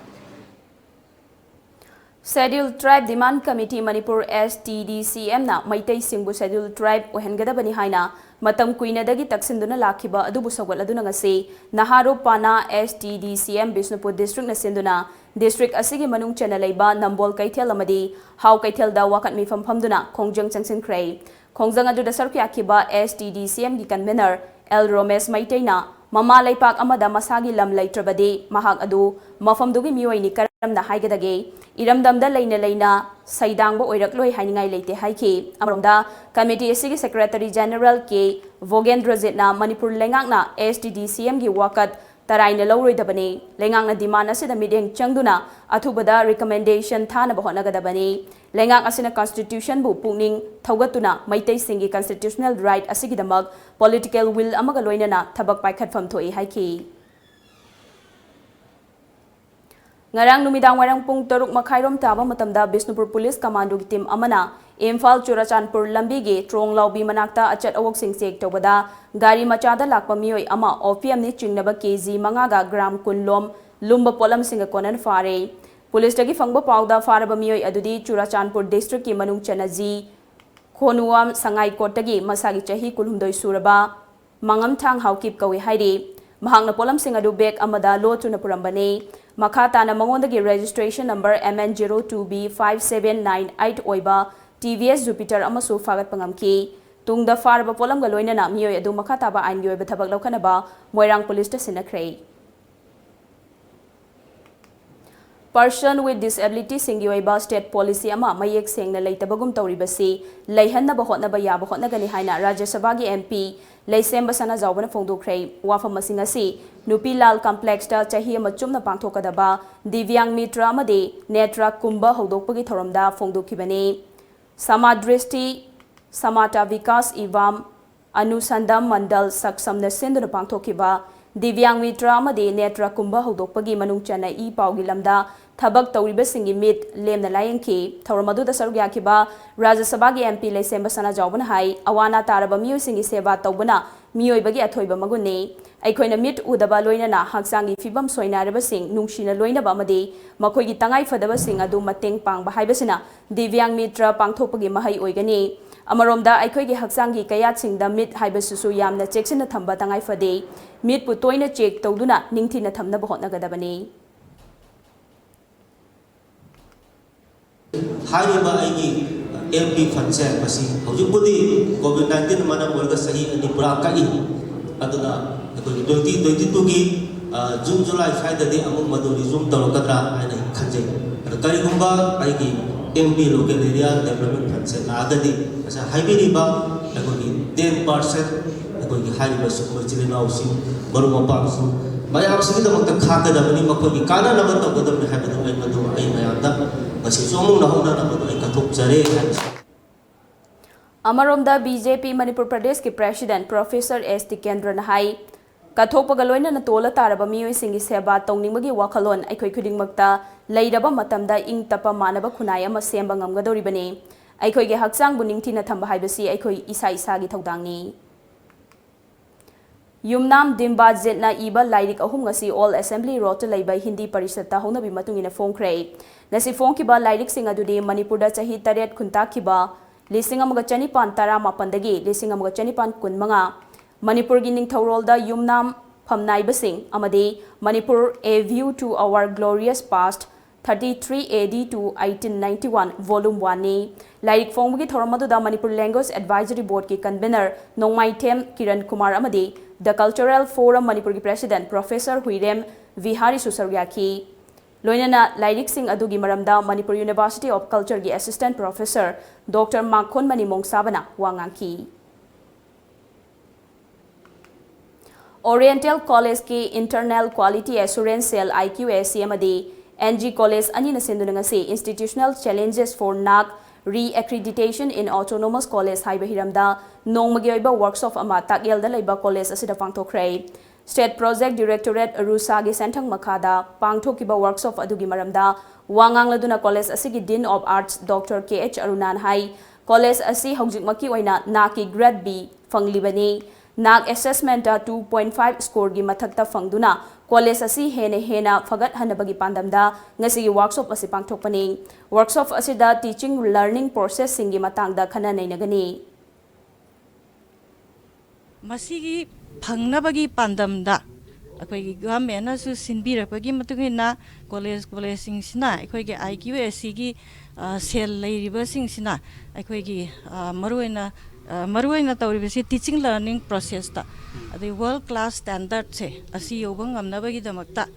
Scheduled Tribe Demand Committee Manipur, S T D C M ꯅ ꯃꯩꯇꯩꯁꯤꯡꯕꯨ Scheduled Tribe ꯑꯣꯏꯍꯟꯒꯗꯕꯅꯤ ꯍꯥꯏꯅ ꯃꯇꯝ ꯀꯨꯏꯅꯗꯒꯤ ꯇꯛꯁꯤꯟꯗꯨꯅ ꯂꯥꯛꯈꯤꯕ ꯑꯗꯨꯕꯨ ꯁꯧꯒꯠꯂꯗꯨꯅ ꯉꯁꯤ ꯅꯍꯥꯔꯣꯞ ꯄꯥꯅꯥ, S T D C M Bishnupur district ꯅ ꯁꯤꯟꯗꯨꯅ district ꯑꯁꯤꯒꯤ ꯃꯅꯨꯡ ꯆꯟꯅ ꯂꯩꯕ ꯅꯝꯕꯣꯜ ꯀꯩꯊꯦꯜ ꯑꯃꯗꯤ ꯍꯥꯎ ꯀꯩꯊꯦꯜꯗ ꯋꯥꯀꯠ ꯃꯤꯐꯝ ꯐꯝꯗꯨꯅ ꯈꯣꯡꯖꯪ ꯆꯪꯁꯤꯟꯈ꯭ꯔꯦ꯫ ꯈꯣꯡꯖꯪ ꯑꯗꯨꯗ ꯁꯔꯨꯛ ꯌꯥꯈꯤꯕ S T D C M ꯒꯤ convener ꯑꯦꯜ ꯔꯣꯃꯦꯁ ꯃꯩꯇꯩꯅ ꯃꯃꯥ ꯂꯩꯄꯥꯛ ꯑꯃꯗ ꯃꯁꯥꯒꯤ ꯂꯝ ꯂꯩꯇ꯭ꯔꯕꯗꯤ ꯃꯍꯥꯛ ꯑꯗꯨ ꯃꯐꯝꯗꯨꯒꯤ ꯃꯤꯑꯣꯏꯅꯤ ꯀꯔꯝꯅ ꯍꯥꯏꯒꯗꯒꯦ? ꯏꯔꯝꯗꯝꯗ ꯂꯩꯅ ꯂꯩꯅ ꯁꯩꯗꯥꯡꯕ ꯑꯣꯏꯔꯛꯂꯣꯏ ꯍꯥꯏꯅꯤꯡꯉꯥꯏ ꯂꯩꯇꯦ ꯍꯥꯏꯈꯤ꯫ ꯑꯃꯔꯣꯝꯗ committee ꯑꯁꯤꯒꯤ secretary general ꯀꯦ ꯚꯣꯒꯦꯟꯗ꯭ꯔꯖꯤꯠꯅ ꯃꯅꯤꯄꯨꯔ ꯂꯩꯉꯥꯛꯅ S T D C M ꯒꯤ ꯋꯥꯀꯠ ꯇꯔꯥꯏꯅ ꯂꯧꯔꯣꯏꯗꯕꯅꯤ꯫ ꯂꯩꯉꯥꯛꯅ demand ꯑꯁꯤꯗ ꯃꯤꯠꯌꯦꯡ ꯆꯪꯗꯨꯅ ꯑꯊꯨꯕꯗ recommendation ꯊꯥꯅꯕ ꯍꯣꯠꯅꯒꯗꯕꯅꯤ꯫ ꯂꯩꯉꯥꯛ ꯑꯁꯤꯅ constitution ꯕꯨ ꯄꯨꯛꯅꯤꯡ ꯊꯧꯒꯠꯇꯨꯅ ꯃꯩꯇꯩꯁꯤꯡꯒꯤ constitutional right ꯑꯁꯤꯒꯤꯗꯃꯛ political will ꯑꯃꯒ ꯂꯣꯏꯅꯅ ꯊꯕꯛ ꯄꯥꯏꯈꯠꯐꯝ ꯊꯣꯛꯏ ꯍꯥꯏꯈꯤ꯫ ꯉꯔꯥꯡ ꯅꯨꯃꯤꯗꯥꯡ ꯋꯥꯏꯔꯝ ꯄꯨꯡ ꯇꯔꯨꯛ ꯃꯈꯥꯏꯔꯣꯝ ꯇꯥꯕ ꯃꯇꯝꯗ ꯕꯤꯁꯅꯨꯄꯨꯔ police commando ꯒꯤ team ꯑꯃꯅ ꯏꯝꯐꯥꯜ ꯆꯨꯔꯥꯆꯥꯟꯄꯨꯔ ꯂꯝꯕꯤꯒꯤ ꯇ꯭ꯔꯣꯡ ꯂꯥꯎꯕꯤ ꯃꯅꯥꯛꯇ ꯑꯆꯠ ꯑꯋꯣꯛꯁꯤꯡ check ꯇꯧꯕꯗ ꯒꯥꯔꯤ ꯃꯆꯥꯗ ꯂꯥꯛꯄ ꯃꯤꯑꯣꯏ ꯑꯃ opium ꯅꯤ ꯆꯤꯡꯅꯕ ꯀꯦ ꯖꯤ ꯃꯉꯥꯒ gram ꯀꯨꯟ ꯂꯣꯝ ꯂꯨꯝꯕ ꯄꯣꯠꯂꯝꯁꯤꯡꯒ ꯀꯣꯟꯅꯅ ꯐꯥꯔꯦ꯫ Police ꯇꯒꯤ ꯐꯪꯕ ꯄꯥꯎꯗ ꯐꯥꯔꯕ ꯃꯤꯑꯣꯏ ꯑꯗꯨꯗꯤ ꯆꯨꯔꯥꯆꯥꯟꯄꯨꯔ district ꯀꯤ ꯃꯅꯨꯡ ꯆꯟꯅ ꯖꯤ ꯈꯣꯅꯨꯋꯥꯝ ꯁꯉꯥꯏꯀꯣꯠꯇꯒꯤ ꯃꯁꯥꯒꯤ ꯆꯍꯤ ꯀꯨꯟꯍꯨꯝꯗꯣꯏ ꯁꯨꯔꯕ ꯃꯉꯝꯊꯥꯡ ꯍꯥꯎꯀꯤꯞ ꯀꯧꯏ ꯍꯥꯏꯔꯤ꯫ ꯃꯍꯥꯛꯅ ꯄꯣꯠꯂꯝꯁꯤꯡ ꯑꯗꯨ bag ꯑꯃꯗ ꯂꯣꯠꯇꯨꯅ ꯄꯨꯔꯝꯕꯅꯤ꯫ ꯃꯈꯥ ꯇꯥꯅ ꯃꯉꯣꯟꯗꯒꯤ registration number M N zero two B five seven nine eight ꯑꯣꯏꯕ T V S Jupiter ꯑꯃꯁꯨ ꯐꯥꯒꯠꯄ ꯉꯝꯈꯤ꯫ ꯇꯨꯡꯗ ꯐꯥꯔꯕ ꯄꯣꯠꯂꯝꯒ ꯂꯣꯏꯅꯅ ꯃꯤꯑꯣꯏ ꯑꯗꯨ ꯃꯈꯥ ꯇꯥꯕ ꯑꯥꯏꯟꯒꯤ ꯑꯣꯏꯕ ꯊꯕꯛ ꯂꯧꯈꯠꯅꯕ ꯃꯣꯏꯔꯥꯡ police ꯇ ꯁꯤꯟꯅꯈ꯭ꯔꯦ꯫ Person with disability ꯁꯤꯡꯒꯤ ꯑꯣꯏꯕ state policy ꯑꯃ ꯃꯌꯦꯛ ꯁꯦꯡꯅ ꯂꯩꯇꯕꯒꯨꯝ ꯇꯧꯔꯤꯕꯁꯤ ꯂꯩꯍꯟꯅꯕ ꯍꯣꯠꯅꯕ ꯌꯥꯕ ꯍꯣꯠꯅꯒꯅꯤ ꯍꯥꯏꯅ ꯔꯥꯖ꯭ꯌ ꯁꯚꯥꯒꯤ M P ꯂꯩꯁꯦꯝꯕ ꯁꯅꯥꯖꯥꯎꯕꯅ ꯐꯣꯡꯗꯣꯛꯈ꯭ꯔꯦ꯫ ꯋꯥꯐꯝ ꯑꯁꯤꯡ ꯑꯁꯤ ꯅꯨꯄꯤ ꯂꯥꯜ complex ꯇ ꯆꯍꯤ ꯑꯃ ꯆꯨꯞꯅ ꯄꯥꯡꯊꯣꯛꯀꯗꯕ ꯗꯤꯕ꯭ꯌꯥꯡ ꯃꯤꯇ꯭ꯔ ꯑꯃꯗꯤ ꯅꯦꯇ꯭ꯔ ꯀꯨꯝꯚ ꯍꯧꯗꯣꯛꯄꯒꯤ ꯊꯧꯔꯝꯗ ꯐꯣꯡꯗꯣꯛꯈꯤꯕꯅꯤ꯫ ꯁꯃꯥꯗ꯭ꯔꯤꯁꯇꯤ ꯁꯃꯥꯇꯥ ꯕꯤꯀꯥꯁ ꯏꯚꯥꯝ ꯑꯅꯨꯁꯟꯗꯥꯟ ꯃꯟꯗꯜ ꯁꯛꯁꯝꯅ ꯁꯤꯟꯗꯨꯅ ꯄꯥꯡꯊꯣꯛꯈꯤꯕ ꯗꯤꯕ꯭ꯌꯥꯡ ꯃꯤꯇ꯭ꯔ ꯑꯃꯗꯤ ꯅꯦꯇ꯭ꯔ ꯀꯨꯝꯚ ꯍꯧꯗꯣꯛꯄꯒꯤ ꯃꯅꯨꯡ ꯆꯟꯅ ꯏ ꯄꯥꯎꯒꯤ ꯂꯝꯗ ꯊꯕꯛ ꯇꯧꯔꯤꯕꯁꯤꯡꯒꯤ ꯃꯤꯠ ꯂꯦꯝꯅ ꯂꯥꯌꯦꯡꯈꯤ꯫ ꯊꯧꯔꯝ ꯑꯗꯨꯗ ꯁꯔꯨꯛ ꯌꯥꯈꯤꯕ ꯔꯥꯖ꯭ꯌ ꯁꯚꯥꯒꯤ M P ꯂꯩꯁꯦꯝꯕ ꯁꯅꯥꯖꯥꯎꯕꯅ ꯍꯥꯏ, ꯑꯋꯥ ꯑꯅꯥ ꯇꯥꯔꯕ ꯃꯤꯑꯣꯏꯁꯤꯡꯒꯤ ꯁꯦꯕꯥ ꯇꯧꯕꯅ ꯃꯤꯑꯣꯏꯕꯒꯤ ꯑꯊꯣꯏꯕ ꯃꯒꯨꯟꯅꯤ꯫ ꯑꯩꯈꯣꯏꯅ ꯃꯤꯠ ꯎꯗꯕ, ꯂꯣꯏꯅꯅ ꯍꯛꯆꯥꯡꯒꯤ ꯐꯤꯕꯝ ꯁꯣꯏꯅꯥꯏꯔꯕꯁꯤꯡ ꯅꯨꯡꯁꯤꯅ ꯂꯣꯏꯅꯕ ꯑꯃꯗꯤ ꯃꯈꯣꯏꯒꯤ ꯇꯉꯥꯏ ꯐꯗꯕꯁꯤꯡ ꯑꯗꯨ ꯃꯇꯦꯡ ꯄꯥꯡꯕ ꯍꯥꯏꯕꯁꯤꯅ ꯗꯤꯕ꯭ꯌꯥꯡ ꯃꯤꯇ꯭ꯔ ꯄꯥꯡꯊꯣꯛꯄꯒꯤ ꯃꯍꯩ ꯑꯣꯏꯒꯅꯤ꯫ ꯑꯃꯔꯣꯝꯗ, ꯑꯩꯈꯣꯏꯒꯤ ꯍꯛꯆꯥꯡꯒꯤ ꯀꯌꯥꯠꯁꯤꯡꯗ ꯃꯤꯠ ꯍꯥꯏꯕꯁꯤꯁꯨ ꯌꯥꯝꯅ ꯆꯦꯛꯁꯤꯟꯅ ꯊꯝꯕ ꯇꯉꯥꯏ ꯐꯗꯦ꯫ ꯃꯤꯠꯄꯨ ꯇꯣꯏꯅ ꯆꯦꯛ ꯇꯧꯗꯨꯅ ꯅꯤꯡꯊꯤꯅ ꯊꯝꯅꯕ ꯍꯣꯠꯅꯒꯗꯕꯅꯤ꯫ ꯍꯥꯏꯔꯤꯕ ꯑꯩꯒꯤ M P ꯐꯟꯁꯦ ꯃꯁꯤ ꯍꯧꯖꯤꯛꯄꯨꯗꯤ COVID nineteen ꯃꯔꯝ ꯑꯣꯏꯔꯒ ꯆꯍꯤ ꯑꯅꯤ ꯄꯨꯔꯥ ꯀꯛꯏ꯫ ꯑꯗꯨꯅ ꯑꯩꯈꯣꯏꯒꯤ twenty twenty twoꯒꯤ June July ꯁ꯭ꯋꯥꯏꯗꯗꯤ ꯑꯃꯨꯛ ꯃꯗꯨ resume ꯇꯧꯔꯛꯀꯗ꯭ꯔꯥ ꯍꯥꯏꯅ ꯑꯩ ꯈꯟꯖꯩ꯫ ꯑꯗꯣ ꯀꯔꯤꯒꯨꯝꯕ ꯑꯩꯒꯤ M P local area development fundꯁꯦ ꯂꯥꯛꯑꯒꯗꯤ ꯉꯁꯥꯏ ꯍꯥꯏꯕꯤꯔꯤꯕ ꯑꯩꯈꯣꯏꯒꯤ ten percent ꯑꯩꯈꯣꯏꯒꯤ ꯍꯥꯏꯔꯤꯕ ꯁꯨꯝꯕ ꯏꯆꯤꯜ ꯏꯅꯥꯎꯁꯤꯡ, ꯃꯔꯨꯞ ꯃꯄꯥꯡꯁꯤꯡ ꯃꯌꯥꯝꯁꯤꯒꯤꯗꯃꯛꯇ ꯈꯥꯛꯀꯗꯕꯅꯤ, ꯃꯈꯣꯏꯒꯤ ꯀꯥꯟꯅꯅꯕ ꯇꯧꯒꯗꯕꯅꯤ ꯍꯥꯏꯕꯗꯨ ꯑꯩ ꯃꯗꯨ ꯑꯩ ꯃꯌꯥꯝꯗ ꯉꯁꯤꯁꯨ ꯑꯃꯨꯛ ꯅꯧꯍꯧꯅꯅ ꯃꯗꯨ ꯑꯩ ꯀꯠꯊꯣꯛꯆꯔꯦ ꯍꯥꯏꯕꯁꯤ꯫ ꯑꯃꯔꯣꯝꯗ, B J P ꯃꯅꯤꯄꯨꯔ ꯄ꯭ꯔꯗꯦꯁꯀꯤ president Professor S Tikendra ꯅ ꯍꯥꯏ, ꯀꯠꯊꯣꯛꯄꯒ ꯂꯣꯏꯅꯅ ꯇꯣꯜꯂ ꯇꯥꯔꯕ ꯃꯤꯑꯣꯏꯁꯤꯡꯒꯤ ꯁꯦꯕꯥ ꯇꯧꯅꯤꯡꯕꯒꯤ ꯋꯥꯈꯜꯂꯣꯟ ꯑꯩꯈꯣꯏ ꯈꯨꯗꯤꯡꯃꯛꯇ ꯂꯩꯔꯕ ꯃꯇꯝꯗ ꯏꯪ ꯇꯞꯄ ꯃꯥꯟꯅꯕ ꯈꯨꯟꯅꯥꯏ ꯑꯃ ꯁꯦꯝꯕ ꯉꯝꯒꯗꯧꯔꯤꯕꯅꯤ꯫ ꯑꯩꯈꯣꯏꯒꯤ ꯍꯛꯆꯥꯡꯕꯨ ꯅꯤꯡꯊꯤꯅ ꯊꯝꯕ ꯍꯥꯏꯕꯁꯤ ꯑꯩꯈꯣꯏ ꯏꯁꯥ ꯏꯁꯥꯒꯤ ꯊꯧꯗꯥꯡꯅꯤ꯫ ꯌꯨꯝꯅꯥꯝ ꯗꯤꯝꯕꯥꯖꯤꯠꯅ ꯏꯕ ꯂꯥꯏꯔꯤꯛ ꯑꯍꯨꯝ ꯉꯁꯤ Old Assembly Roadꯇ ꯂꯩꯕ ꯍꯤꯟꯗꯤ ꯄꯔꯤꯁꯠꯇ ꯍꯧꯅꯕꯤ ꯃꯇꯨꯡ ꯏꯟꯅ ꯐꯣꯡꯈ꯭ꯔꯦ꯫ ꯉꯁꯤ ꯐꯣꯡꯈꯤꯕ ꯂꯥꯏꯔꯤꯛꯁꯤꯡ ꯑꯗꯨꯗꯤ ꯃꯅꯤꯄꯨꯔꯗ ꯆꯍꯤ ꯇꯔꯦꯠ ꯈꯨꯟꯇꯥꯛꯈꯤꯕ ꯂꯤꯁꯤꯡ ꯑꯃꯒ ꯆꯅꯤꯄꯥꯟ ꯇꯔꯥꯃꯥꯄꯟꯗꯒꯤ ꯂꯤꯁꯤꯡ ꯑꯃꯒ ꯆꯅꯤꯄꯥꯟ ꯀꯨꯟꯃꯉꯥ, ꯃꯅꯤꯄꯨꯔꯒꯤ ꯅꯤꯡꯊꯧꯔꯣꯜꯗ ꯌꯨꯝꯅꯥꯝ ꯐꯝꯅꯥꯏꯕꯁꯤꯡ ꯑꯃꯗꯤ Manipur, A View to Our Glorious Past, thirty-three A D to eighteen ninety-one, Volume one ꯅꯤ꯫ ꯂꯥꯏꯔꯤꯛ ꯐꯣꯡꯕꯒꯤ ꯊꯧꯔꯝ ꯑꯗꯨꯗ Manipur Language Advisory Boardꯀꯤ convener ꯅꯣꯡꯃꯥꯏꯊꯦꯝ ꯀꯤꯔꯟ ꯀꯨꯃꯥꯔ ꯑꯃꯗꯤ The Cultural Forum ꯃꯅꯤꯄꯨꯔꯒꯤ president Professor ꯍꯨꯏꯔꯦꯝ ꯕꯤꯍꯥꯔꯤꯁꯨ ꯁꯔꯨꯛ ꯌꯥꯈꯤ꯫ ꯂꯣꯏꯅꯅ ꯂꯥꯏꯔꯤꯛꯁꯤꯡ ꯑꯗꯨꯒꯤ ꯃꯔꯝꯗ Manipur University of Cultureꯒꯤ assistant professor Doctor ꯃꯥꯈꯣꯟꯃꯅꯤ ꯃꯣꯡꯁꯥꯕꯅ ꯋꯥ ꯉꯥꯡꯈꯤ꯫ Oriental Collegeꯀꯤ Internal Quality Assurance Cell, I Q A C, ꯑꯃꯗꯤ N G College ꯑꯅꯤꯅ ꯁꯤꯟꯗꯨꯅ ꯉꯁꯤ Institutional Challenges for NAAC Re-accreditation in Autonomous College ꯍꯥꯏꯕ ꯍꯤꯔꯝꯗ ꯅꯣꯡꯃꯒꯤ ꯑꯣꯏꯕ workshop ꯑꯃ ꯇꯥꯛꯌꯦꯜꯗ ꯂꯩꯕ college ꯑꯁꯤꯗ ꯄꯥꯡꯊꯣꯛꯈ꯭ꯔꯦ꯫ State Project Directorate, ꯔꯨꯁꯥꯒꯤ ꯁꯦꯟꯊꯪ ꯃꯈꯥꯗ ꯄꯥꯡꯊꯣꯛꯈꯤꯕ workshop ꯑꯗꯨꯒꯤ ꯃꯔꯝꯗ ꯋꯥ ꯉꯥꯡꯂꯗꯨꯅ college ꯑꯁꯤꯒꯤ Dean of Arts Doctor K H ꯑꯔꯨꯅꯥꯅ high, college ꯑꯁꯤ ꯍꯧꯖꯤꯛꯃꯛꯀꯤ ꯑꯣꯏꯅ NAAC Grade B ꯐꯪꯂꯤꯕꯅꯤ꯫ NAAC assessment two point five scoreꯒꯤ ꯃꯊꯛꯇ ꯐꯪꯗꯨꯅ college ꯑꯁꯤ ꯍꯦꯟꯅ ꯍꯦꯟꯅ ꯐꯒꯠꯍꯟꯅꯕꯒꯤ ꯄꯥꯟꯗꯝꯗ ꯉꯁꯤꯒꯤ workshop ꯑꯁꯤ ꯄꯥꯡꯊꯣꯛꯄꯅꯤ꯫ Workshop ꯑꯁꯤꯗ teaching learning processꯁꯤꯡꯒꯤ ꯃꯇꯥꯡꯗ ꯈꯟꯅ ꯅꯩꯅꯒꯅꯤ꯫ ꯃꯁꯤꯒꯤ ꯐꯪꯅꯕꯒꯤ ꯄꯥꯟꯗꯝꯗ ꯑꯩꯈꯣꯏꯒꯤ governmentꯅꯁꯨ ꯁꯤꯟꯕꯤꯔꯛꯄꯒꯤ ꯃꯇꯨꯡ ꯏꯟꯅ college collegeꯁꯤꯡꯁꯤꯅ ꯑꯩꯈꯣꯏꯒꯤ IQACꯒꯤ, ꯑ, ꯁꯦꯜ ꯂꯩꯔꯤꯕꯁꯤꯡꯁꯤꯅ ꯑꯩꯈꯣꯏꯒꯤ, ꯑ, ꯃꯔꯨꯑꯣꯏꯅ, ꯑ, ꯃꯔꯨꯑꯣꯏꯅ ꯇꯧꯔꯤꯕꯁꯤ teaching learning processꯇ, ꯑꯗꯩ world class standardꯁꯦ ꯑꯁꯤ ꯌꯧꯕ ꯉꯝꯅꯕꯒꯤꯗꯃꯛꯇ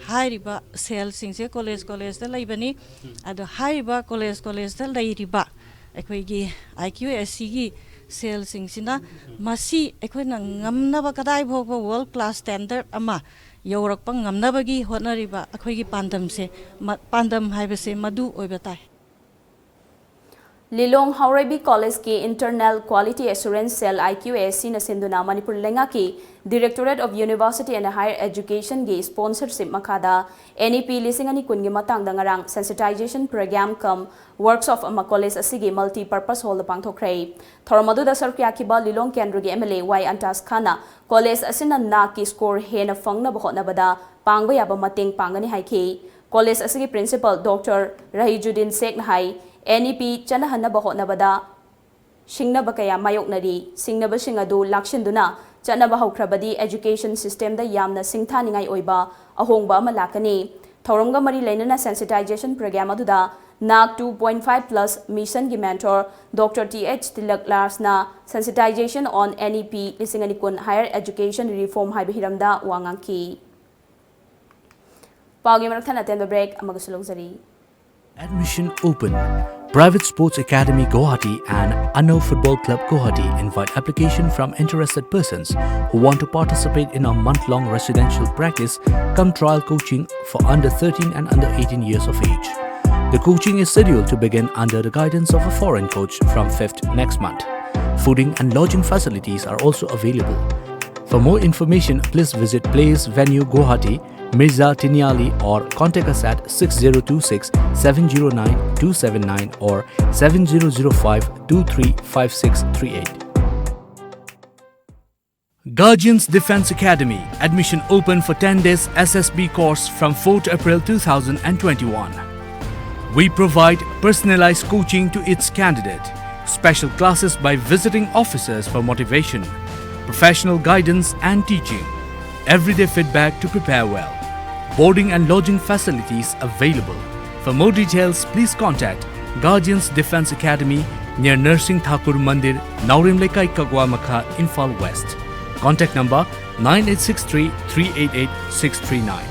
ꯍꯥꯏꯔꯤꯕ ꯁꯦꯜꯁꯤꯡꯁꯦ college collegeꯇ ꯂꯩꯕꯅꯤ꯫ ꯑꯗꯣ ꯍꯥꯏꯔꯤꯕ college collegeꯇ ꯂꯩꯔꯤꯕ ꯑꯩꯈꯣꯏꯒꯤ IQACꯒꯤ ꯁꯦꯜꯁꯤꯡꯁꯤꯅ ꯃꯁꯤ ꯑꯩꯈꯣꯏꯅ ꯉꯝꯅꯕ, ꯀꯗꯥꯏ ꯐꯥꯎꯕ world class standard ꯑꯃ ꯌꯧꯔꯛꯄ ꯉꯝꯅꯕꯒꯤ ꯍꯣꯠꯅꯔꯤꯕ ꯑꯩꯈꯣꯏꯒꯤ ꯄꯥꯟꯗꯝꯁꯦ, ꯃ-, ꯄꯥꯟꯗꯝ ꯍꯥꯏꯕꯁꯦ ꯃꯗꯨ ꯑꯣꯏꯕ ꯇꯥꯏ꯫ ꯂꯤꯂꯣꯡ ꯍꯥꯎꯔꯩꯕꯤ collegeꯀꯤ Internal Quality Assurance Cell, IQACꯅ ꯁꯤꯟꯗꯨꯅ ꯃꯅꯤꯄꯨꯔ ꯂꯩꯉꯥꯛꯀꯤ Directorate of University and Higher Educationꯒꯤ sponsorship ꯃꯈꯥꯗ NEP ꯂꯤꯁꯤꯡ ꯑꯅꯤ ꯀꯨꯟꯒꯤ ꯃꯇꯥꯡꯗ ꯉꯔꯥꯡ sensitization program cum workshop ꯑꯃ college ꯑꯁꯤꯒꯤ multi purpose hallꯗ ꯄꯥꯡꯊꯣꯛꯈ꯭ꯔꯦ꯫ ꯊꯧꯔꯝ ꯑꯗꯨꯗ ꯁꯔꯨꯛ ꯌꯥꯈꯤꯕ ꯂꯤꯂꯣꯡ ꯀꯦꯟꯗ꯭ꯔꯒꯤ MLA ꯋꯥꯏ ꯑꯟꯇꯥꯁ ꯈꯥꯟꯅ college ꯑꯁꯤꯅ NAACꯀꯤ score ꯍꯦꯟꯅ ꯐꯪꯅꯕ ꯍꯣꯠꯅꯕꯗ ꯄꯥꯡꯕ ꯌꯥꯕ ꯃꯇꯦꯡ ꯄꯥꯡꯒꯅꯤ ꯍꯥꯏꯈꯤ꯫ College ꯑꯁꯤꯒꯤ principal Doctor ꯔꯍꯤꯖꯨꯗꯤꯟ ꯁꯦꯈꯅ ꯍꯥꯏ, NEP ꯆꯠꯅꯍꯟꯅꯕ ꯍꯣꯠꯅꯕꯗ ꯁꯤꯡꯅꯕ ꯀꯌꯥ ꯃꯥꯌꯣꯛꯅꯔꯤ꯫ ꯁꯤꯡꯅꯕꯁꯤꯡ ꯑꯗꯨ ꯂꯥꯛꯁꯤꯟꯗꯨꯅ ꯆꯠꯅꯕ ꯍꯧꯈ꯭ꯔꯕꯗꯤ education systemꯗ ꯌꯥꯝꯅ ꯁꯤꯡꯊꯥꯅꯤꯡꯉꯥꯏ ꯑꯣꯏꯕ ꯑꯍꯣꯡꯕ ꯑꯃ ꯂꯥꯛꯀꯅꯤ꯫ ꯊꯧꯔꯝꯒ ꯃꯔꯤ ꯂꯩꯅꯅ sensitization program ꯑꯗꯨꯗ NAAC two point five plus missionꯒꯤ mentor Doctor T H tilak Rajan Sensitization on NEP ꯂꯤꯁꯤꯡ ꯑꯅꯤ ꯀꯨꯟ Higher Education Reform ꯍꯥꯏꯕ ꯍꯤꯔꯝꯗ ꯋꯥ ꯉꯥꯡꯈꯤ꯫ ꯄꯥꯎꯒꯤ ꯃꯔꯛ ꯊꯠꯅ ꯑꯇꯦꯟꯕ break ꯑꯃꯒꯁꯨ ꯂꯧꯖꯔꯤ꯫ Admission open. Private Sports Academy Guwahati and Anil Football Club Guwahati invite application from interested persons who want to participate in a month-long residential practice cum trial coaching for under thirteen and under eighteen years of age. The coaching is scheduled to begin under the guidance of a foreign coach from fifth next month. Fooding and lodging facilities are also available. For more information, please visit Place Venue Guwahati, Mirza Tiniali, or contact us at six zero two six seven zero nine two seven nine or seven zero zero five two three five six three eight. Guardians Defense Academy. Admission open for ten days S S B course from fourth April two thousand twenty-one. We provide personalized coaching to its candidate, special classes by visiting officers for motivation, professional guidance and teaching, everyday feedback to prepare well. Boarding and lodging facilities available. For more details, please contact Guardians Defense Academy near Narsing Thakur Mandir, Naorem Lekai, Kagwa Makha, Imphal West. Contact number nine eight six three three eight eight six three nine.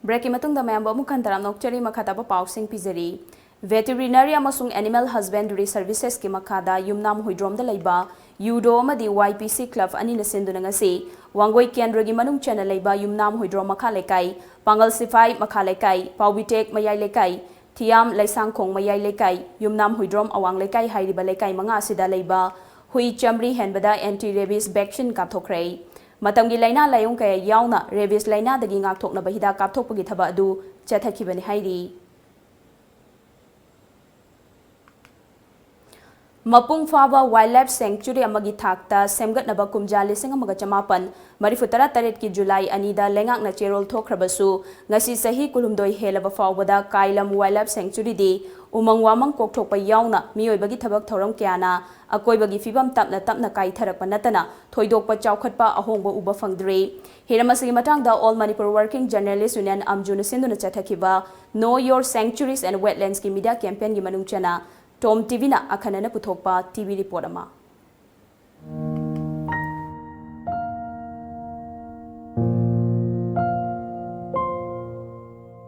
Break ꯀꯤ ꯃꯇꯨꯡꯗ ꯃꯌꯥꯝꯕꯨ ꯑꯃꯨꯛ ꯍꯟꯅ ꯇꯔꯥꯝꯅ ꯑꯣꯛꯆꯔꯤ꯫ ꯃꯈꯥ ꯇꯥꯕ ꯄꯥꯎꯁꯤꯡ ꯄꯤꯖꯔꯤ꯫ Veterinary ꯑꯃꯁꯨꯡ Animal Husbandry Services ꯀꯤ ꯃꯈꯥꯗ ꯌꯨꯝꯅꯥꯝ ꯍꯨꯏꯗ꯭ꯔꯣꯝꯗ ꯂꯩꯕ ꯌꯨꯗꯣ ꯑꯃꯗꯤ ꯋꯥꯏ ꯄꯤ ꯁꯤ ꯀ꯭ꯂꯕ ꯑꯅꯤꯅ ꯁꯤꯟꯗꯨꯅ ꯉꯁꯤ ꯋꯥꯡꯒꯣꯏ ꯀꯦꯟꯗ꯭ꯔꯒꯤ ꯃꯅꯨꯡ ꯆꯟꯅ ꯂꯩꯕ ꯌꯨꯝꯅꯥꯝ ꯍꯨꯏꯗ꯭ꯔꯣꯝ ꯃꯈꯥ ꯂꯩꯀꯥꯏ, ꯄꯥꯡꯒꯜ ꯁꯤꯐꯥꯏ ꯃꯈꯥ ꯂꯩꯀꯥꯏ, ꯄꯥꯎꯕꯤꯇꯦꯛ ꯃꯌꯥꯏ ꯂꯩꯀꯥꯏ, ꯊꯤꯌꯥꯝ ꯂꯩꯁꯥꯡꯈꯣꯡ ꯃꯌꯥꯏ ꯂꯩꯀꯥꯏ, ꯌꯨꯝꯅꯥꯝ ꯍꯨꯏꯗ꯭ꯔꯣꯝ ꯑꯋꯥꯡ ꯂꯩꯀꯥꯏ ꯍꯥꯏꯔꯤꯕ ꯂꯩꯀꯥꯏ ꯃꯉꯥ ꯑꯁꯤꯗ ꯂꯩꯕ ꯍꯨꯏ ꯆꯥꯃꯔꯤ ꯍꯦꯟꯕꯗ anti rabies vaccine ꯀꯥꯞꯊꯣꯛꯈ꯭ꯔꯦ꯫ ꯃꯇꯝꯒꯤ ꯂꯥꯏꯅꯥ ꯂꯥꯏꯑꯣꯡ ꯀꯌꯥ ꯌꯥꯎꯅ rabies ꯂꯥꯏꯅꯥꯗꯒꯤ ꯉꯥꯛꯊꯣꯛꯅꯕ ꯍꯤꯗꯥꯛ ꯀꯥꯞꯊꯣꯛꯄꯒꯤ ꯊꯕꯛ ꯑꯗꯨ ꯆꯠꯊꯈꯤꯕꯅꯤ ꯍꯥꯏꯔꯤ꯫ ꯃꯄꯨꯡ ꯐꯥꯕ wildlife sanctuary ꯑꯃꯒꯤ ꯊꯥꯛꯇ ꯁꯦꯝꯒꯠꯅꯕ ꯀꯨꯝꯖꯥ ꯂꯤꯁꯤꯡ ꯑꯃꯒ ꯆꯃꯥꯄꯟ ꯃꯔꯤꯐꯨ ꯇꯔꯥ ꯇꯔꯦꯠꯀꯤ ꯖꯨꯂꯥꯏ ꯑꯅꯤꯗ ꯂꯩꯉꯥꯛꯅ ꯆꯦꯔꯣꯜ ꯊꯣꯛꯈ꯭ꯔꯕꯁꯨ, ꯉꯁꯤ ꯆꯍꯤ ꯀꯨꯟꯍꯨꯝꯗꯣꯏ ꯍꯦꯜꯂꯕ ꯐꯥꯎꯕꯗ ꯀꯥꯏꯂꯝ Wildlife Sanctuaryꯗꯤ ꯎꯃꯪ ꯋꯥꯃꯪ ꯀꯣꯛꯊꯣꯛꯄ ꯌꯥꯎꯅ ꯃꯤꯑꯣꯏꯕꯒꯤ ꯊꯕꯛ ꯊꯧꯔꯝ ꯀꯌꯥꯅ ꯑꯀꯣꯏꯕꯒꯤ ꯐꯤꯕꯝ ꯇꯞꯅ ꯇꯞꯅ ꯀꯥꯏꯊꯔꯛꯄ ꯅꯠꯇꯅ ꯊꯣꯏꯗꯣꯛꯄ ꯆꯥꯎꯈꯠꯄ ꯑꯍꯣꯡꯕ ꯎꯕ ꯐꯪꯗ꯭ꯔꯤ꯫ ꯍꯤꯔꯝ ꯑꯁꯤꯒꯤ ꯃꯇꯥꯡꯗ All Manipur Working Journalist Union, ꯑꯝꯖꯨꯅ ꯁꯤꯟꯗꯨꯅ ꯆꯠꯊꯈꯤꯕ Know Your Sanctuaries and Wetlandsꯀꯤ media campaignꯒꯤ ꯃꯅꯨꯡ ꯆꯟꯅ Tom TVꯅ ꯑꯈꯟꯅꯅ ꯄꯨꯊꯣꯛꯄ TV report ꯑꯃ꯫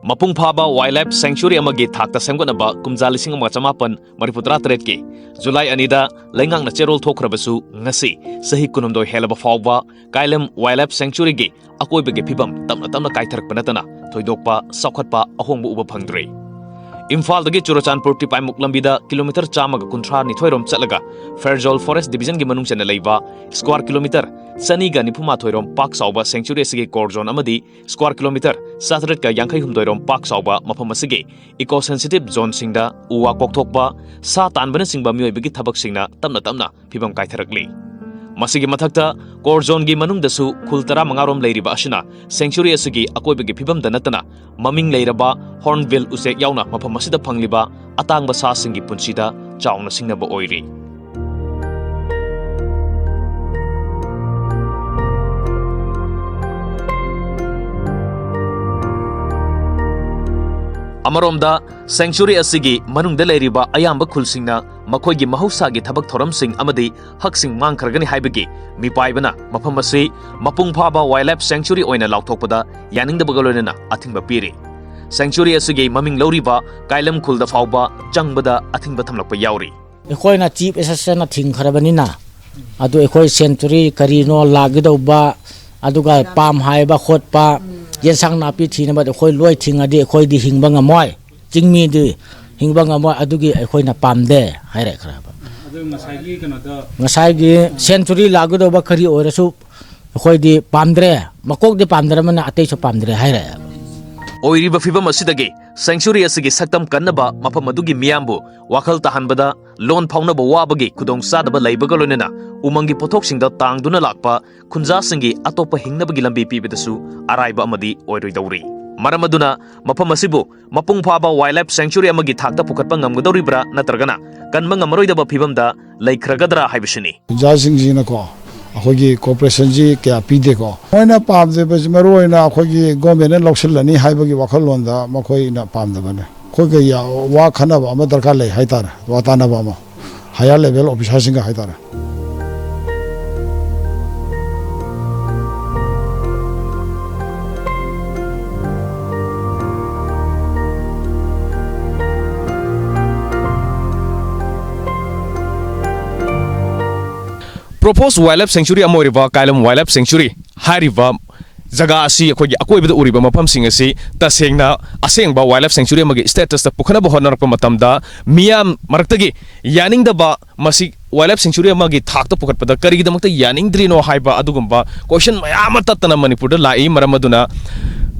ꯃꯄꯨꯡ ꯐꯥꯕ Wildlife Sanctuary ꯑꯃꯒꯤ ꯊꯥꯛꯇ ꯁꯦꯝꯒꯠꯅꯕ ꯀꯨꯝꯖꯥ ꯂꯤꯁꯤꯡ ꯑꯃꯒ ꯆꯃꯥꯄꯟ ꯃꯔꯤꯐꯨ ꯇꯔꯥ ꯇꯔꯦꯠꯀꯤ ꯖꯨꯂꯥꯏ ꯑꯅꯤꯗ ꯂꯩꯉꯥꯛꯅ ꯆꯦꯔꯣꯜ ꯊꯣꯛꯈ꯭ꯔꯕꯁꯨ, ꯉꯁꯤ ꯆꯍꯤ ꯀꯨꯟꯍꯨꯝꯗꯣꯏ ꯍꯦꯜꯂꯕ ꯐꯥꯎꯕ ꯀꯥꯏꯂꯝ Wildlife Sanctuaryꯒꯤ ꯑꯀꯣꯏꯕꯒꯤ ꯐꯤꯕꯝ ꯇꯞꯅ ꯇꯞꯅ ꯀꯥꯏꯊꯔꯛꯄ ꯅꯠꯇꯅ ꯊꯣꯏꯗꯣꯛꯄ ꯆꯥꯎꯈꯠꯄ ꯑꯍꯣꯡꯕ ꯎꯕ ꯐꯪꯗ꯭ꯔꯤ꯫ ꯏꯝꯐꯥꯜꯗꯒꯤ ꯆꯨꯔꯆꯥꯟꯄꯨꯔ ꯇꯤꯄꯥꯏꯃꯨꯛ ꯂꯝꯕꯤꯗ ꯀꯤꯂꯣꯃꯤꯇꯔ ꯆꯥꯝꯃꯒ ꯀꯨꯟꯊ꯭ꯔꯥ ꯅꯤꯊꯣꯏ ꯔꯣꯝ ꯆꯠꯂꯒ ꯐꯦꯔꯖꯣꯜ Forest Divisionꯒꯤ ꯃꯅꯨꯡ ꯆꯟꯅ ꯂꯩꯕ square kilometre ꯆꯅꯤꯒ ꯅꯤꯐꯨ ꯃꯥꯊꯣꯏ ꯔꯣꯝ ꯄꯥꯛ ꯆꯥꯎꯕ sanctuary ꯑꯁꯤꯒꯤ core zone ꯑꯃꯗꯤ square kilometre ꯆꯥꯇꯔꯦꯠꯀ ꯌꯥꯡꯈꯩ ꯍꯨꯝꯗꯣꯏ ꯔꯣꯝ ꯄꯥꯛ ꯆꯥꯎꯕ ꯃꯐꯝ ꯑꯁꯤꯒꯤ eco sensitive zoneꯁꯤꯡꯗ ꯎ ꯋꯥ ꯀꯣꯛꯊꯣꯛꯄ, ꯁꯥ ꯇꯥꯟꯕꯅꯆꯤꯡꯕ ꯃꯤꯑꯣꯏꯕꯒꯤ ꯊꯕꯛꯁꯤꯡꯅ ꯇꯞꯅ ꯇꯞꯅ ꯐꯤꯕꯝ ꯀꯥꯏꯊꯔꯛꯂꯤ꯫ ꯃꯁꯤꯒꯤ ꯃꯊꯛꯇ, core zoneꯒꯤ ꯃꯅꯨꯡꯗꯁꯨ ꯈꯨꯜ ꯇꯔꯥꯃꯉꯥ ꯔꯣꯝ ꯂꯩꯔꯤꯕ ꯑꯁꯤꯅ sanctuary ꯑꯁꯤꯒꯤ ꯑꯀꯣꯏꯕꯒꯤ ꯐꯤꯕꯝꯗ ꯅꯠꯇꯅ, ꯃꯃꯤꯡ ꯂꯩꯔꯕ hornbill ꯎꯆꯦꯛ ꯌꯥꯎꯅ ꯃꯐꯝ ꯑꯁꯤꯗ ꯐꯪꯂꯤꯕ ꯑꯇꯥꯡꯕ ꯁꯥꯁꯤꯡꯒꯤ ꯄꯨꯟꯁꯤꯗ ꯆꯥꯎꯅ ꯁꯤꯡꯅꯕ ꯑꯣꯏꯔꯤ꯫ ꯑꯃꯔꯣꯝꯗ, sanctuary ꯑꯁꯤꯒꯤ ꯃꯅꯨꯡꯗ ꯂꯩꯔꯤꯕ ꯑꯌꯥꯝꯕ ꯈꯨꯜꯁꯤꯡꯅ ꯃꯈꯣꯏꯒꯤ ꯃꯍꯧꯁꯥꯒꯤ ꯊꯕꯛ ꯊꯧꯔꯝꯁꯤꯡ ꯑꯃꯗꯤ ꯍꯛꯁꯤꯡ ꯃꯥꯡꯈ꯭ꯔꯒꯅꯤ ꯍꯥꯏꯕꯒꯤ ꯃꯤꯄꯥꯏꯕꯅ ꯃꯐꯝ ꯑꯁꯤ ꯃꯄꯨꯡ ꯐꯥꯕ Wildlife Sanctuary ꯑꯣꯏꯅ ꯂꯥꯎꯊꯣꯛꯄꯗ ꯌꯥꯅꯤꯡꯗꯕꯒ ꯂꯣꯏꯅꯅ ꯑꯊꯤꯡꯕ ꯄꯤꯔꯤ꯫ Sanctuary ꯑꯁꯤꯒꯤ ꯃꯃꯤꯡ ꯂꯧꯔꯤꯕ ꯀꯥꯏꯂꯝ ꯈꯨꯜꯗ ꯐꯥꯎꯕ ꯆꯪꯕꯗ ꯑꯊꯤꯡꯕ ꯊꯝꯂꯛꯄ ꯌꯥꯎꯔꯤ꯫ ꯑꯩꯈꯣꯏꯅ Chief Assistantꯅ ꯊꯤꯡꯈ꯭ꯔꯕꯅꯤꯅ, ꯑꯗꯨ ꯑꯩꯈꯣꯏ sanctuary ꯀꯔꯤꯅꯣ ꯂꯥꯛꯀꯗꯧꯕ, ꯑꯗꯨꯒ ꯄꯥꯝ ꯍꯥꯏꯕ ꯈꯣꯠꯄ, ꯌꯦꯟꯁꯥꯡ ꯅꯥꯄꯤ ꯊꯤꯅꯕ ꯑꯩꯈꯣꯏ ꯂꯣꯏ ꯊꯤꯡꯉꯗꯤ ꯑꯩꯈꯣꯏꯗꯤ ꯍꯤꯡꯕ ꯉꯝꯃꯣꯏ, ꯆꯤꯡꯃꯤꯗꯤ ꯍꯤꯡꯕ ꯉꯝꯃꯣꯏ, ꯑꯗꯨꯒꯤ ꯑꯩꯈꯣꯏꯅ ꯄꯥꯝꯗꯦ ꯍꯥꯏꯔꯛꯈ꯭ꯔꯦꯕ꯫ ꯑꯗꯨ ꯉꯁꯥꯏꯒꯤ ꯀꯩꯅꯣꯗ ꯉꯁꯥꯏꯒꯤ sanctuary ꯂꯥꯛꯀꯗꯧꯕ ꯀꯔꯤ ꯑꯣꯏꯔꯁꯨ ꯑꯩꯈꯣꯏꯗꯤ ꯄꯥꯝꯗ꯭ꯔꯦ, ꯃꯀꯣꯛꯇꯤ ꯄꯥꯝꯗ꯭ꯔꯕꯅꯤꯅ ꯑꯇꯩꯁꯨ ꯄꯥꯝꯗ꯭ꯔꯦ ꯍꯥꯏꯔꯛꯑꯦꯕ꯫ ꯑꯣꯏꯔꯤꯕ ꯐꯤꯕꯝ ꯑꯁꯤꯗꯒꯤ sanctuary ꯑꯁꯤꯒꯤ ꯁꯛꯇꯝ ꯀꯟꯅꯕ ꯃꯐꯝ ꯑꯗꯨꯒꯤ ꯃꯤꯌꯥꯝꯕꯨ ꯋꯥꯈꯜ ꯇꯥꯍꯟꯕꯗ ꯂꯣꯟ ꯐꯥꯎꯅꯕ ꯋꯥꯕꯒꯤ ꯈꯨꯗꯣꯡꯆꯥꯗꯕ ꯂꯩꯕꯒ ꯂꯣꯏꯅꯅ ꯎꯃꯪꯒꯤ ꯄꯣꯠꯊꯣꯛꯁꯤꯡꯗ ꯇꯥꯡꯗꯨꯅ ꯂꯥꯛꯄ ꯈꯨꯟꯖꯥꯁꯤꯡꯒꯤ ꯑꯇꯣꯞꯄ ꯍꯤꯡꯅꯕꯒꯤ ꯂꯝꯕꯤ ꯄꯤꯕꯗꯁꯨ ꯑꯔꯥꯏꯕ ꯑꯃꯗꯤ ꯑꯣꯏꯔꯣꯏꯗꯧꯔꯤ꯫ ꯃꯔꯝ ꯑꯗꯨꯅ ꯃꯐꯝ ꯑꯁꯤꯕꯨ ꯃꯄꯨꯡ ꯐꯥꯕ Wildlife Sanctuary ꯑꯃꯒꯤ ꯊꯥꯛꯇ ꯄꯨꯈꯠꯄ ꯉꯝꯒꯗꯧꯔꯤꯕ꯭ꯔꯥ ꯅꯠꯇ꯭ꯔꯒꯅ ꯀꯟꯕ ꯉꯝꯃꯔꯣꯏꯗꯕ ꯐꯤꯕꯝꯗ ꯂꯩꯈ꯭ꯔꯒꯗ꯭ꯔꯥ ꯍꯥꯏꯕꯁꯤꯅꯤ꯫ ꯈꯨꯟꯖꯥꯁꯤꯡꯁꯤꯅꯀꯣ, ꯑꯩꯈꯣꯏꯒꯤ cooperationꯁꯤ ꯀꯌꯥ ꯄꯤꯗꯦꯀꯣ꯫ ꯃꯣꯏꯅ ꯄꯥꯝꯗꯕꯁꯤ ꯃꯔꯨ ꯑꯣꯏꯅ ꯑꯩꯈꯣꯏꯒꯤ governmentꯅ ꯂꯧꯁꯤꯜꯂꯅꯤ ꯍꯥꯏꯕꯒꯤ ꯋꯥꯈꯜꯂꯣꯟꯗ ꯃꯈꯣꯏꯅ ꯄꯥꯝꯗꯕꯅꯤ꯫ ꯑꯩꯈꯣꯏꯒ ꯌꯥ-, ꯋꯥ ꯈꯟꯅꯕ ꯑꯃ ꯗꯔꯀꯥꯔ ꯂꯩ ꯍꯥꯏꯇꯥꯔꯦ, ꯋꯥ ꯇꯥꯅꯕ ꯑꯃ, higher level officerꯁꯤꯡꯒ ꯍꯥꯏꯇꯥꯔꯦ꯫ Proposed Wildlife Sanctuary ꯑꯃ ꯑꯣꯏꯔꯤꯕ ꯀꯥꯏꯂꯝ Wildlife Sanctuary ꯍꯥꯏꯔꯤꯕ ꯖꯒꯥ ꯑꯁꯤ, ꯑꯩꯈꯣꯏꯒꯤ ꯑꯀꯣꯏꯕꯗ ꯎꯔꯤꯕ ꯃꯐꯝꯁꯤꯡ ꯑꯁꯤ ꯇꯁꯦꯡꯅ ꯑꯁꯦꯡꯕ Wildlife Sanctuary ꯑꯃꯒꯤ status ꯇ ꯄꯨꯈꯠꯅꯕ ꯍꯣꯠꯅꯔꯛꯄ ꯃꯇꯝꯗ, ꯃꯤꯌꯥꯝ ꯃꯔꯛꯇꯒꯤ ꯌꯥꯅꯤꯡꯗꯕ, ꯃꯁꯤ Wildlife Sanctuary ꯑꯃꯒꯤ ꯊꯥꯛꯇ ꯄꯨꯈꯠꯄꯗ ꯀꯔꯤꯒꯤꯗꯃꯛꯇ ꯌꯥꯅꯤꯡꯗ꯭ꯔꯤꯅꯣ ꯍꯥꯏꯕ ꯑꯗꯨꯒꯨꯝꯕ question ꯃꯌꯥꯝ ꯑꯃ ꯇꯠꯇꯅ ꯃꯅꯤꯄꯨꯔꯗ ꯂꯥꯛꯏ꯫ ꯃꯔꯝ ꯑꯗꯨꯅ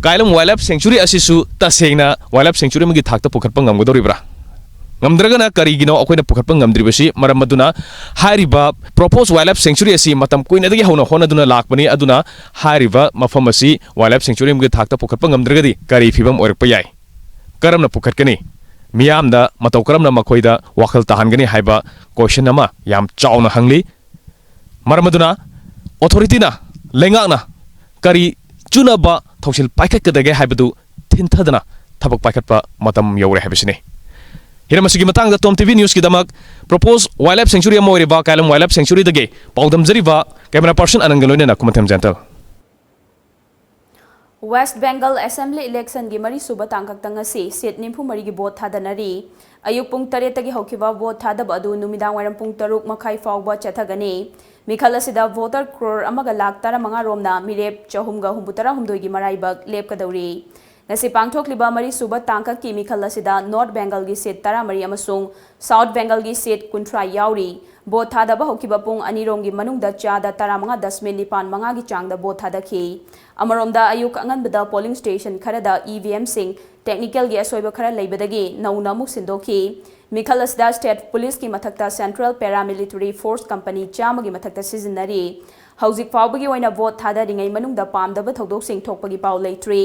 ꯀꯥꯏꯂꯝ Wildlife Sanctuary ꯑꯁꯤꯁꯨ ꯇꯁꯦꯡꯅ Wildlife Sanctuary ꯑꯃꯒꯤ ꯊꯥꯛꯇ ꯄꯨꯈꯠꯄ ꯉꯝꯒꯗꯧꯔꯤꯕ꯭ꯔꯥ? ꯉꯝꯗ꯭ꯔꯒꯅ ꯀꯔꯤꯒꯤꯅꯣ ꯑꯩꯈꯣꯏꯅ ꯄꯨꯈꯠꯄ ꯉꯝꯗ꯭ꯔꯤꯕꯁꯤ? ꯃꯔꯝ ꯑꯗꯨꯅ ꯍꯥꯏꯔꯤꯕ Proposed Wildlife Sanctuary ꯑꯁꯤ ꯃꯇꯝ ꯀꯨꯏꯅꯗꯒꯤ ꯍꯧꯅ ꯍꯣꯠꯅꯗꯨꯅ ꯂꯥꯛꯄꯅꯤ꯫ ꯑꯗꯨꯅ ꯍꯥꯏꯔꯤꯕ ꯃꯐꯝ ꯑꯁꯤ Wildlife Sanctuary ꯑꯃꯒꯤ ꯊꯥꯛꯇ ꯄꯨꯈꯠꯄ ꯉꯝꯗ꯭ꯔꯒꯗꯤ ꯀꯔꯤ ꯐꯤꯕꯝ ꯑꯣꯏꯔꯛꯄ ꯌꯥꯏ? ꯀꯔꯝꯅ ꯄꯨꯈꯠꯀꯅꯤ? ꯃꯤꯌꯥꯝꯗ ꯃꯇꯧ ꯀꯔꯝꯅ ꯃꯈꯣꯏꯗ ꯋꯥꯈꯜ ꯇꯥꯍꯟꯒꯅꯤ ꯍꯥꯏꯕ question ꯑꯃ ꯌꯥꯝ ꯆꯥꯎꯅ ꯍꯪꯂꯤ꯫ ꯃꯔꯝ ꯑꯗꯨꯅ authority ꯅ, ꯂꯩꯉꯥꯛꯅ ꯀꯔꯤ ꯆꯨꯅꯕ ꯊꯧꯁꯤꯜ ꯄꯥꯏꯈꯠꯀꯗꯒꯦ ꯍꯥꯏꯕꯗꯨ ꯊꯤꯟꯊꯗꯅ ꯊꯕꯛ ꯄꯥꯏꯈꯠꯄ ꯃꯇꯝ ꯌꯧꯔꯦ ꯍꯥꯏꯕꯁꯤꯅꯤ꯫ ꯍꯤꯔꯝ ꯑꯁꯤꯒꯤ ꯃꯇꯥꯡꯗ Tom TV News ꯀꯤꯗꯃꯛ Proposed Wildlife Sanctuary ꯑꯃ ꯑꯣꯏꯔꯤꯕ ꯀꯥꯏꯂꯝ Wildlife Sanctuary ꯗꯒꯤ ꯄꯥꯎꯗꯝꯖꯔꯤꯕ camera person ꯑꯅꯟꯒ ꯂꯣꯏꯅꯅ ꯈꯨꯃꯟꯊꯦꯝ gentle. West Bengal Assembly election ꯒꯤ ꯃꯔꯤꯁꯨꯕ ꯇꯥꯡꯀꯛꯇ ꯉꯁꯤ seat ꯅꯤꯐꯨ ꯃꯔꯤꯒꯤ vote ꯊꯥꯗꯅꯔꯤ꯫ ꯑꯌꯨꯛ ꯄꯨꯡ ꯇꯔꯦꯠꯇꯒꯤ ꯍꯧꯈꯤꯕ vote ꯊꯥꯗꯕ ꯑꯗꯨ ꯅꯨꯃꯤꯗꯥꯡ ꯋꯥꯏꯔꯝ ꯄꯨꯡ ꯇꯔꯨꯛ ꯃꯈꯥꯏ ꯐꯥꯎꯕ ꯆꯠꯊꯒꯅꯤ꯫ ꯃꯤꯈꯜ ꯑꯁꯤꯗ voter crore ꯑꯃꯒ ꯂꯥꯈ ꯇꯔꯥꯃꯉꯥ ꯔꯣꯝꯅ ꯃꯤꯔꯦꯞ ꯆꯍꯨꯝꯒ ꯍꯨꯝꯐꯨꯇꯔꯥꯍꯨꯝꯗꯣꯏꯒꯤ ꯃꯔꯥꯏꯕꯛ ꯂꯦꯞꯀꯗꯧꯔꯤ꯫ ꯉꯁꯤ ꯄꯥꯡꯊꯣꯛꯂꯤꯕ ꯃꯔꯤꯁꯨꯕ ꯇꯥꯡꯀꯛꯀꯤ ꯃꯤꯈꯜ ꯑꯁꯤꯗ North Bengal ꯒꯤ seat ꯇꯔꯥꯃꯔꯤ ꯑꯃꯁꯨꯡ South Bengal ꯒꯤ seat ꯀꯨꯟꯊ꯭ꯔꯥ ꯌꯥꯎꯔꯤ꯫ Vote ꯊꯥꯗꯕ ꯍꯧꯈꯤꯕ ꯄꯨꯡ ꯑꯅꯤꯔꯣꯝꯒꯤ ꯃꯅꯨꯡꯗ ꯆꯥꯗ ꯇꯔꯥꯃꯉꯥ ꯗꯁꯃꯤꯛ ꯅꯤꯄꯥꯟ ꯃꯉꯥꯒꯤ ꯆꯥꯡꯗ vote ꯊꯥꯗꯈꯤ꯫ ꯑꯃꯔꯣꯝꯗ, ꯑꯌꯨꯛ ꯑꯉꯟꯕꯗ polling station ꯈꯔꯗ E V M ꯁꯤꯡ technical ꯒꯤ ꯑꯁꯣꯏꯕ ꯈꯔ ꯂꯩꯕꯗꯒꯤ ꯅꯧꯅ ꯑꯃꯨꯛ ꯁꯤꯟꯗꯣꯛꯈꯤ꯫ ꯃꯤꯈꯜ ꯑꯁꯤꯗ state police ꯀꯤ ꯃꯊꯛꯇ Central Paramilitary Force company ꯆꯥꯝꯃꯒꯤ ꯃꯊꯛꯇ ꯁꯤꯖꯤꯟꯅꯔꯤ꯫ ꯍꯧꯖꯤꯛ ꯐꯥꯎꯕꯒꯤ ꯑꯣꯏꯅ vote ꯊꯥꯗꯔꯤꯉꯩ ꯃꯅꯨꯡꯗ ꯄꯥꯝꯗꯕ ꯊꯧꯗꯣꯛꯁꯤꯡ ꯊꯣꯛꯄꯒꯤ ꯄꯥꯎ ꯂꯩꯇ꯭ꯔꯤ꯫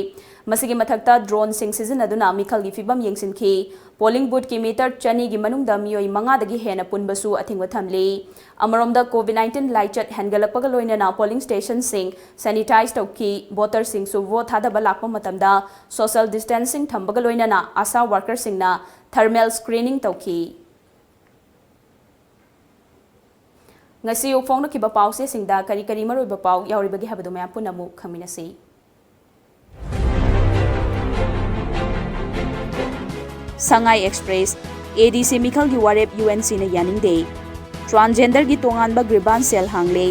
ꯃꯁꯤꯒꯤ ꯃꯊꯛꯇ drone ꯁꯤꯡ ꯁꯤꯖꯤꯟꯅꯗꯨꯅ ꯃꯤꯈꯜꯒꯤ ꯐꯤꯕꯝ ꯌꯦꯡꯁꯤꯟꯈꯤ꯫ Polling booth ꯀꯤ meter ꯆꯅꯤꯒꯤ ꯃꯅꯨꯡꯗ ꯃꯤꯑꯣꯏ ꯃꯉꯥꯗꯒꯤ ꯍꯦꯟꯅ ꯄꯨꯟꯕꯁꯨ ꯑꯊꯤꯡꯕ ꯊꯝꯂꯤ꯫ ꯑꯃꯔꯣꯝꯗ, COVID nineteen ꯂꯥꯏꯆꯠ ꯍꯦꯟꯒꯠꯂꯛꯄꯒ ꯂꯣꯏꯅꯅ polling station ꯁꯤꯡ sanitize ꯇꯧꯈꯤ꯫ Voter ꯁꯤꯡꯁꯨ vote ꯊꯥꯗꯕ ꯂꯥꯛꯄ ꯃꯇꯝꯗ social distancing ꯊꯝꯕꯒ ꯂꯣꯏꯅꯅ ASHA worker ꯁꯤꯡꯅ thermal screening ꯇꯧꯈꯤ꯫ ꯉꯁꯤ ꯑꯌꯨꯛ ꯐꯣꯡꯂꯛꯈꯤꯕ ꯄꯥꯎꯆꯦꯁꯤꯡꯗ ꯀꯔꯤ ꯀꯔꯤ ꯃꯔꯨꯑꯣꯏꯕ ꯄꯥꯎ ꯌꯥꯎꯔꯤꯕꯒꯦ ꯍꯥꯏꯕꯗꯨ ꯃꯌꯥꯝ ꯄꯨꯟꯅ ꯑꯃꯨꯛ ꯈꯪꯃꯤꯟꯅꯁꯤ꯫ Sangai Express, A D C ꯃꯤꯈꯜꯒꯤ ꯋꯥꯔꯦꯞ U N C ꯅ ꯌꯥꯅꯤꯡꯗꯦ꯫ Transgenderꯒꯤ ꯇꯣꯉꯥꯟꯕ grievance cell ꯍꯥꯡꯂꯦ꯫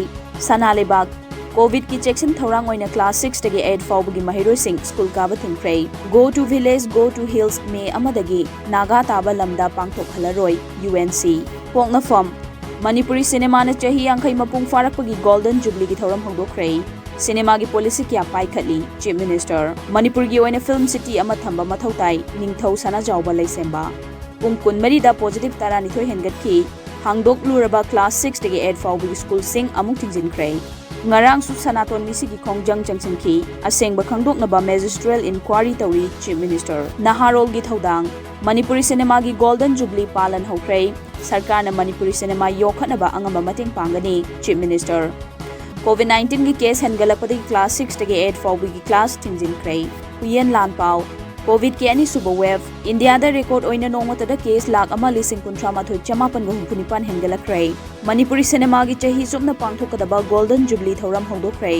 ꯁꯅꯥ ꯂꯩꯕꯥꯛ꯫ Covidꯀꯤ ꯆꯦꯛꯁꯤꯟ ꯊꯧꯔꯥꯡ ꯑꯣꯏꯅ class sixꯇꯒꯤ eight ꯐꯥꯎꯕꯒꯤ ꯃꯍꯩꯔꯣꯏꯁꯤꯡ school ꯀꯥꯕ ꯊꯤꯡꯈ꯭ꯔꯦ꯫ Go to village, go to hills ꯃꯦ ꯑꯃꯗꯒꯤ ꯅꯥꯒꯥ ꯇꯥꯕ ꯂꯝꯗ ꯄꯥꯡꯊꯣꯛꯍꯜꯂꯔꯣꯏ, UNC꯫ ꯄꯣꯛꯅꯐꯝ꯫ ꯃꯅꯤꯄꯨꯔꯤ ꯁꯤꯅꯦꯃꯥꯅ ꯆꯍꯤ ꯌꯥꯡꯈꯩ ꯃꯄꯨꯡ ꯐꯥꯔꯛꯄꯒꯤ Golden Jubileeꯒꯤ ꯊꯧꯔꯝ ꯍꯧꯗꯣꯛꯈ꯭ꯔꯦ꯫ ꯁꯤꯅꯦꯃꯥꯒꯤ policy ꯀꯌꯥ ꯄꯥꯏꯈꯠꯂꯤ, Chief Minister꯫ ꯃꯅꯤꯄꯨꯔꯒꯤ ꯑꯣꯏꯅ film city ꯑꯃ ꯊꯝꯕ ꯃꯊꯧ ꯇꯥꯏ, ꯅꯤꯡꯊꯧ ꯁꯅꯥꯖꯥꯎꯕ ꯂꯩꯁꯦꯝꯕ꯫ ꯄꯨꯡ ꯀꯨꯟꯃꯔꯤꯗ positive ꯇꯔꯥꯅꯤꯊꯣꯏ ꯍꯦꯟꯒꯠꯈꯤ꯫ ꯍꯥꯡꯗꯣꯛꯂꯨꯔꯕ class sixꯇꯒꯤ eight ꯐꯥꯎꯕꯒꯤ schoolꯁꯤꯡ ꯑꯃꯨꯛ ꯊꯤꯡꯖꯤꯟꯈ꯭ꯔꯦ꯫ ꯉꯔꯥꯡꯁꯨ ꯁꯅꯥꯇꯣꯟ ꯃꯤꯁꯤꯒꯤ ꯈꯣꯡꯖꯪ ꯆꯪꯁꯤꯟꯈꯤ꯫ ꯑꯁꯦꯡꯕ ꯈꯪꯗꯣꯛꯅꯕ magistrate inquiry ꯇꯧꯔꯤ, Chief Minister꯫ ꯅꯍꯥꯔꯣꯜꯒꯤ ꯊꯧꯗꯥꯡ꯫ ꯃꯅꯤꯄꯨꯔꯤ ꯁꯤꯅꯦꯃꯥꯒꯤ Golden Jubilee ꯄꯥꯂꯟ ꯍꯧꯈ꯭ꯔꯦ꯫ ꯁꯔꯀꯥꯔꯅ ꯃꯅꯤꯄꯨꯔꯤ ꯁꯤꯅꯦꯃꯥ ꯌꯣꯛꯈꯠꯅꯕ ꯑꯉꯝꯕ ꯃꯇꯦꯡ ꯄꯥꯡꯒꯅꯤ, Chief Minister꯫ Covid nineteenꯒꯤ case ꯍꯦꯟꯒꯠꯂꯛꯄꯗꯒꯤ class sixꯇꯒꯤ eight ꯐꯥꯎꯕꯒꯤ class ꯊꯤꯡꯖꯤꯟꯈ꯭ꯔꯦ꯫ ꯍꯨꯌꯦꯟ ꯂꯥꯟ ꯄꯥꯎ꯫ Covidꯀꯤ ꯑꯅꯤꯁꯨꯕ wave꯫ ꯏꯟꯗꯤꯌꯥꯗ record ꯑꯣꯏꯅ ꯅꯣꯡꯃꯇꯗ case ꯂꯥꯈ ꯑꯃ ꯂꯤꯁꯤꯡ ꯀꯨꯟꯊ꯭ꯔꯥ ꯃꯥꯊꯣꯏ ꯆꯃꯥꯄꯟꯒ ꯍꯨꯝꯐꯨ ꯅꯤꯄꯥꯟ ꯍꯦꯟꯒꯠꯂꯛꯈ꯭ꯔꯦ꯫ ꯃꯅꯤꯄꯨꯔꯤ ꯁꯤꯅꯦꯃꯥꯒꯤ ꯆꯍꯤ ꯆꯨꯞꯅ ꯄꯥꯡꯊꯣꯛꯀꯗꯕ Golden Jubilee ꯊꯧꯔꯝ ꯍꯧꯗꯣꯛꯈ꯭ꯔꯦ꯫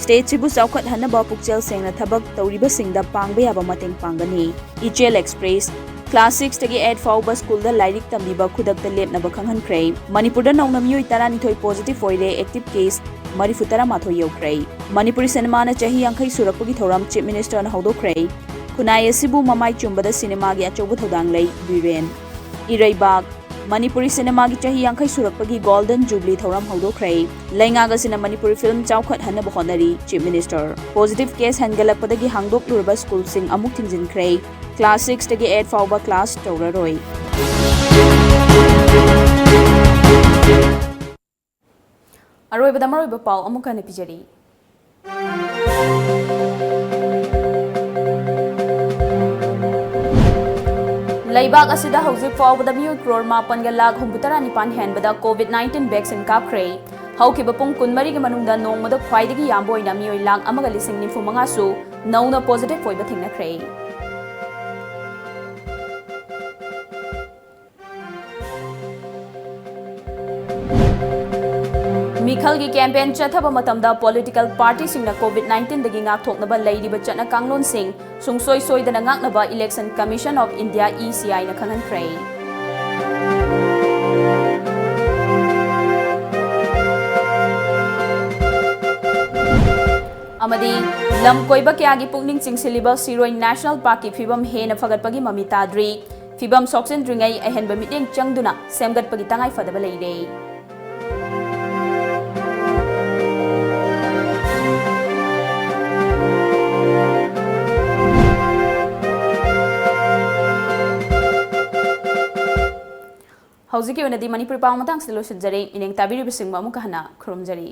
Stateꯁꯤꯕꯨ ꯆꯥꯎꯈꯠꯍꯟꯅꯕ ꯄꯨꯛꯆꯦꯜ ꯁꯦꯡꯅ ꯊꯕꯛ ꯇꯧꯔꯤꯕꯁꯤꯡꯗ ꯄꯥꯡꯕ ꯌꯥꯕ ꯃꯇꯦꯡ ꯄꯥꯡꯒꯅꯤ꯫ ꯏꯆꯦꯜ Express꯫ Class sixꯇꯒꯤ eight ꯐꯥꯎꯕ schoolꯗ ꯂꯥꯏꯔꯤꯛ ꯇꯝꯕꯤꯕ ꯈꯨꯗꯛꯇ ꯂꯦꯞꯅꯕ ꯈꯪꯍꯟꯈ꯭ꯔꯦ꯫ ꯃꯅꯤꯄꯨꯔꯗ ꯅꯧꯅ ꯃꯤꯑꯣꯏ ꯇꯔꯥꯅꯤꯊꯣꯏ positive ꯑꯣꯏꯔꯦ, active case ꯃꯔꯤꯐꯨ ꯇꯔꯥꯃꯥꯊꯣꯏ ꯌꯧꯈ꯭ꯔꯦ꯫ ꯃꯅꯤꯄꯨꯔꯤ ꯁꯤꯅꯦꯃꯥꯅ ꯆꯍꯤ ꯌꯥꯡꯈꯩ ꯁꯨꯔꯛꯄꯒꯤ ꯊꯧꯔꯝ Chief Ministerꯅ ꯍꯧꯗꯣꯛꯈ꯭ꯔꯦ꯫ ꯈꯨꯟꯅꯥꯏ ꯑꯁꯤꯕꯨ ꯃꯃꯥꯏ ꯆꯨꯝꯕꯗ ꯁꯤꯅꯦꯃꯥꯒꯤ ꯑꯆꯧꯕ ꯊꯧꯗꯥꯡ ꯂꯩ, ꯕꯤꯔꯦꯟ꯫ ꯏꯔꯩꯕꯥꯛ꯫ ꯃꯅꯤꯄꯨꯔꯤ ꯁꯤꯅꯦꯃꯥꯒꯤ ꯆꯍꯤ ꯌꯥꯡꯈꯩ ꯁꯨꯔꯛꯄꯒꯤ Golden Jubilee ꯊꯧꯔꯝ ꯍꯧꯗꯣꯛꯈ꯭ꯔꯦ꯫ ꯂꯩꯉꯥꯛ ꯑꯁꯤꯅ ꯃꯅꯤꯄꯨꯔꯤ film ꯆꯥꯎꯈꯠꯍꯟꯅꯕ ꯍꯣꯠꯅꯔꯤ, Chief Minister꯫ Positive case ꯍꯦꯟꯒꯠꯂꯛꯄꯗꯒꯤ ꯍꯥꯡꯗꯣꯛꯂꯨꯔꯕ schoolꯁꯤꯡ ꯑꯃꯨꯛ ꯊꯤꯡꯖꯤꯟꯈ꯭ꯔꯦ꯫ Class sixꯇꯒꯤ eight ꯐꯥꯎꯕ class ꯇꯧꯔꯔꯣꯏ꯫ ꯑꯔꯣꯏꯕꯗ ꯃꯔꯨꯑꯣꯏꯕ ꯄꯥꯎ ꯑꯃꯨꯛ ꯍꯟꯅ ꯄꯤꯖꯔꯤ꯫ ꯂꯩꯕꯥꯛ ꯑꯁꯤꯗ ꯍꯧꯖꯤꯛ ꯐꯥꯎꯕꯗ ꯃꯤꯑꯣꯏ ꯀ꯭ꯔꯣꯔ ꯃꯥꯄꯟꯒ ꯂꯥꯈ ꯍꯨꯝꯐꯨꯇꯔꯥ ꯅꯤꯄꯥꯟ ꯍꯦꯟꯕꯗ Covid nineteen vaccine ꯀꯥꯞꯈ꯭ꯔꯦ꯫ ꯍꯧꯈꯤꯕ ꯄꯨꯡ ꯀꯨꯟꯃꯔꯤꯒꯤ ꯃꯅꯨꯡꯗ ꯅꯣꯡꯃꯗ ꯈ꯭ꯋꯥꯏꯗꯒꯤ ꯌꯥꯝꯕ ꯑꯣꯏꯅ ꯃꯤꯑꯣꯏ ꯂꯥꯈ ꯑꯃꯒ ꯂꯤꯁꯤꯡ ꯅꯤꯐꯨ ꯃꯉꯥꯁꯨ ꯅꯧꯅ positive ꯑꯣꯏꯕ ꯊꯦꯡꯅꯈ꯭ꯔꯦ꯫ ꯃꯤꯈꯜꯒꯤ campaign ꯆꯠꯊꯕ ꯃꯇꯝꯗ political partyꯁꯤꯡꯅ Covid nineteenꯗꯒꯤ ꯉꯥꯛꯊꯣꯛꯅꯕ ꯂꯩꯔꯤꯕ ꯆꯠꯅ ꯀꯥꯡꯂꯣꯟꯁꯤꯡ ꯁꯨꯡꯁꯣꯏ ꯁꯣꯏꯗꯅ ꯉꯥꯛꯅꯕ Election Commission of India, ECIꯅ ꯈꯪꯍꯟꯈ꯭ꯔꯦ꯫ ꯑꯃꯗꯤ ꯂꯝ ꯀꯣꯏꯕ ꯀꯌꯥꯒꯤ ꯄꯨꯛꯅꯤꯡ ꯆꯤꯡꯁꯤꯜꯂꯤꯕ ꯁꯤꯔꯣꯏ ꯅꯦꯁꯅꯦꯜ ꯄꯥꯔꯛꯀꯤ ꯐꯤꯕꯝ ꯍꯦꯟꯅ ꯐꯒꯠꯄꯒꯤ ꯃꯃꯤ ꯇꯥꯗ꯭ꯔꯤ꯫ ꯐꯤꯕꯝ ꯁꯣꯛꯆꯤꯟꯗ꯭ꯔꯤꯉꯩ ꯑꯍꯦꯟꯕ ꯃꯤꯠꯌꯦꯡ ꯆꯪꯗꯨꯅ ꯁꯦꯝꯒꯠꯄꯒꯤ ꯇꯉꯥꯏ ꯐꯗꯕ ꯂꯩꯔꯦ꯫ ꯍꯧꯖꯤꯛꯀꯤ ꯑꯣꯏꯅꯗꯤ ꯃꯅꯤꯄꯨꯔꯤ ꯄꯥꯎ ꯃꯇꯥꯡꯁꯤꯗ ꯂꯣꯏꯁꯤꯟꯖꯔꯦ꯫ ꯏꯅꯦꯡ ꯇꯥꯕꯤꯔꯤꯕꯁꯤꯡꯕꯨ ꯑꯃꯨꯛꯀ ꯍꯟꯅ ꯈꯨꯔꯨꯝꯖꯔꯤ꯫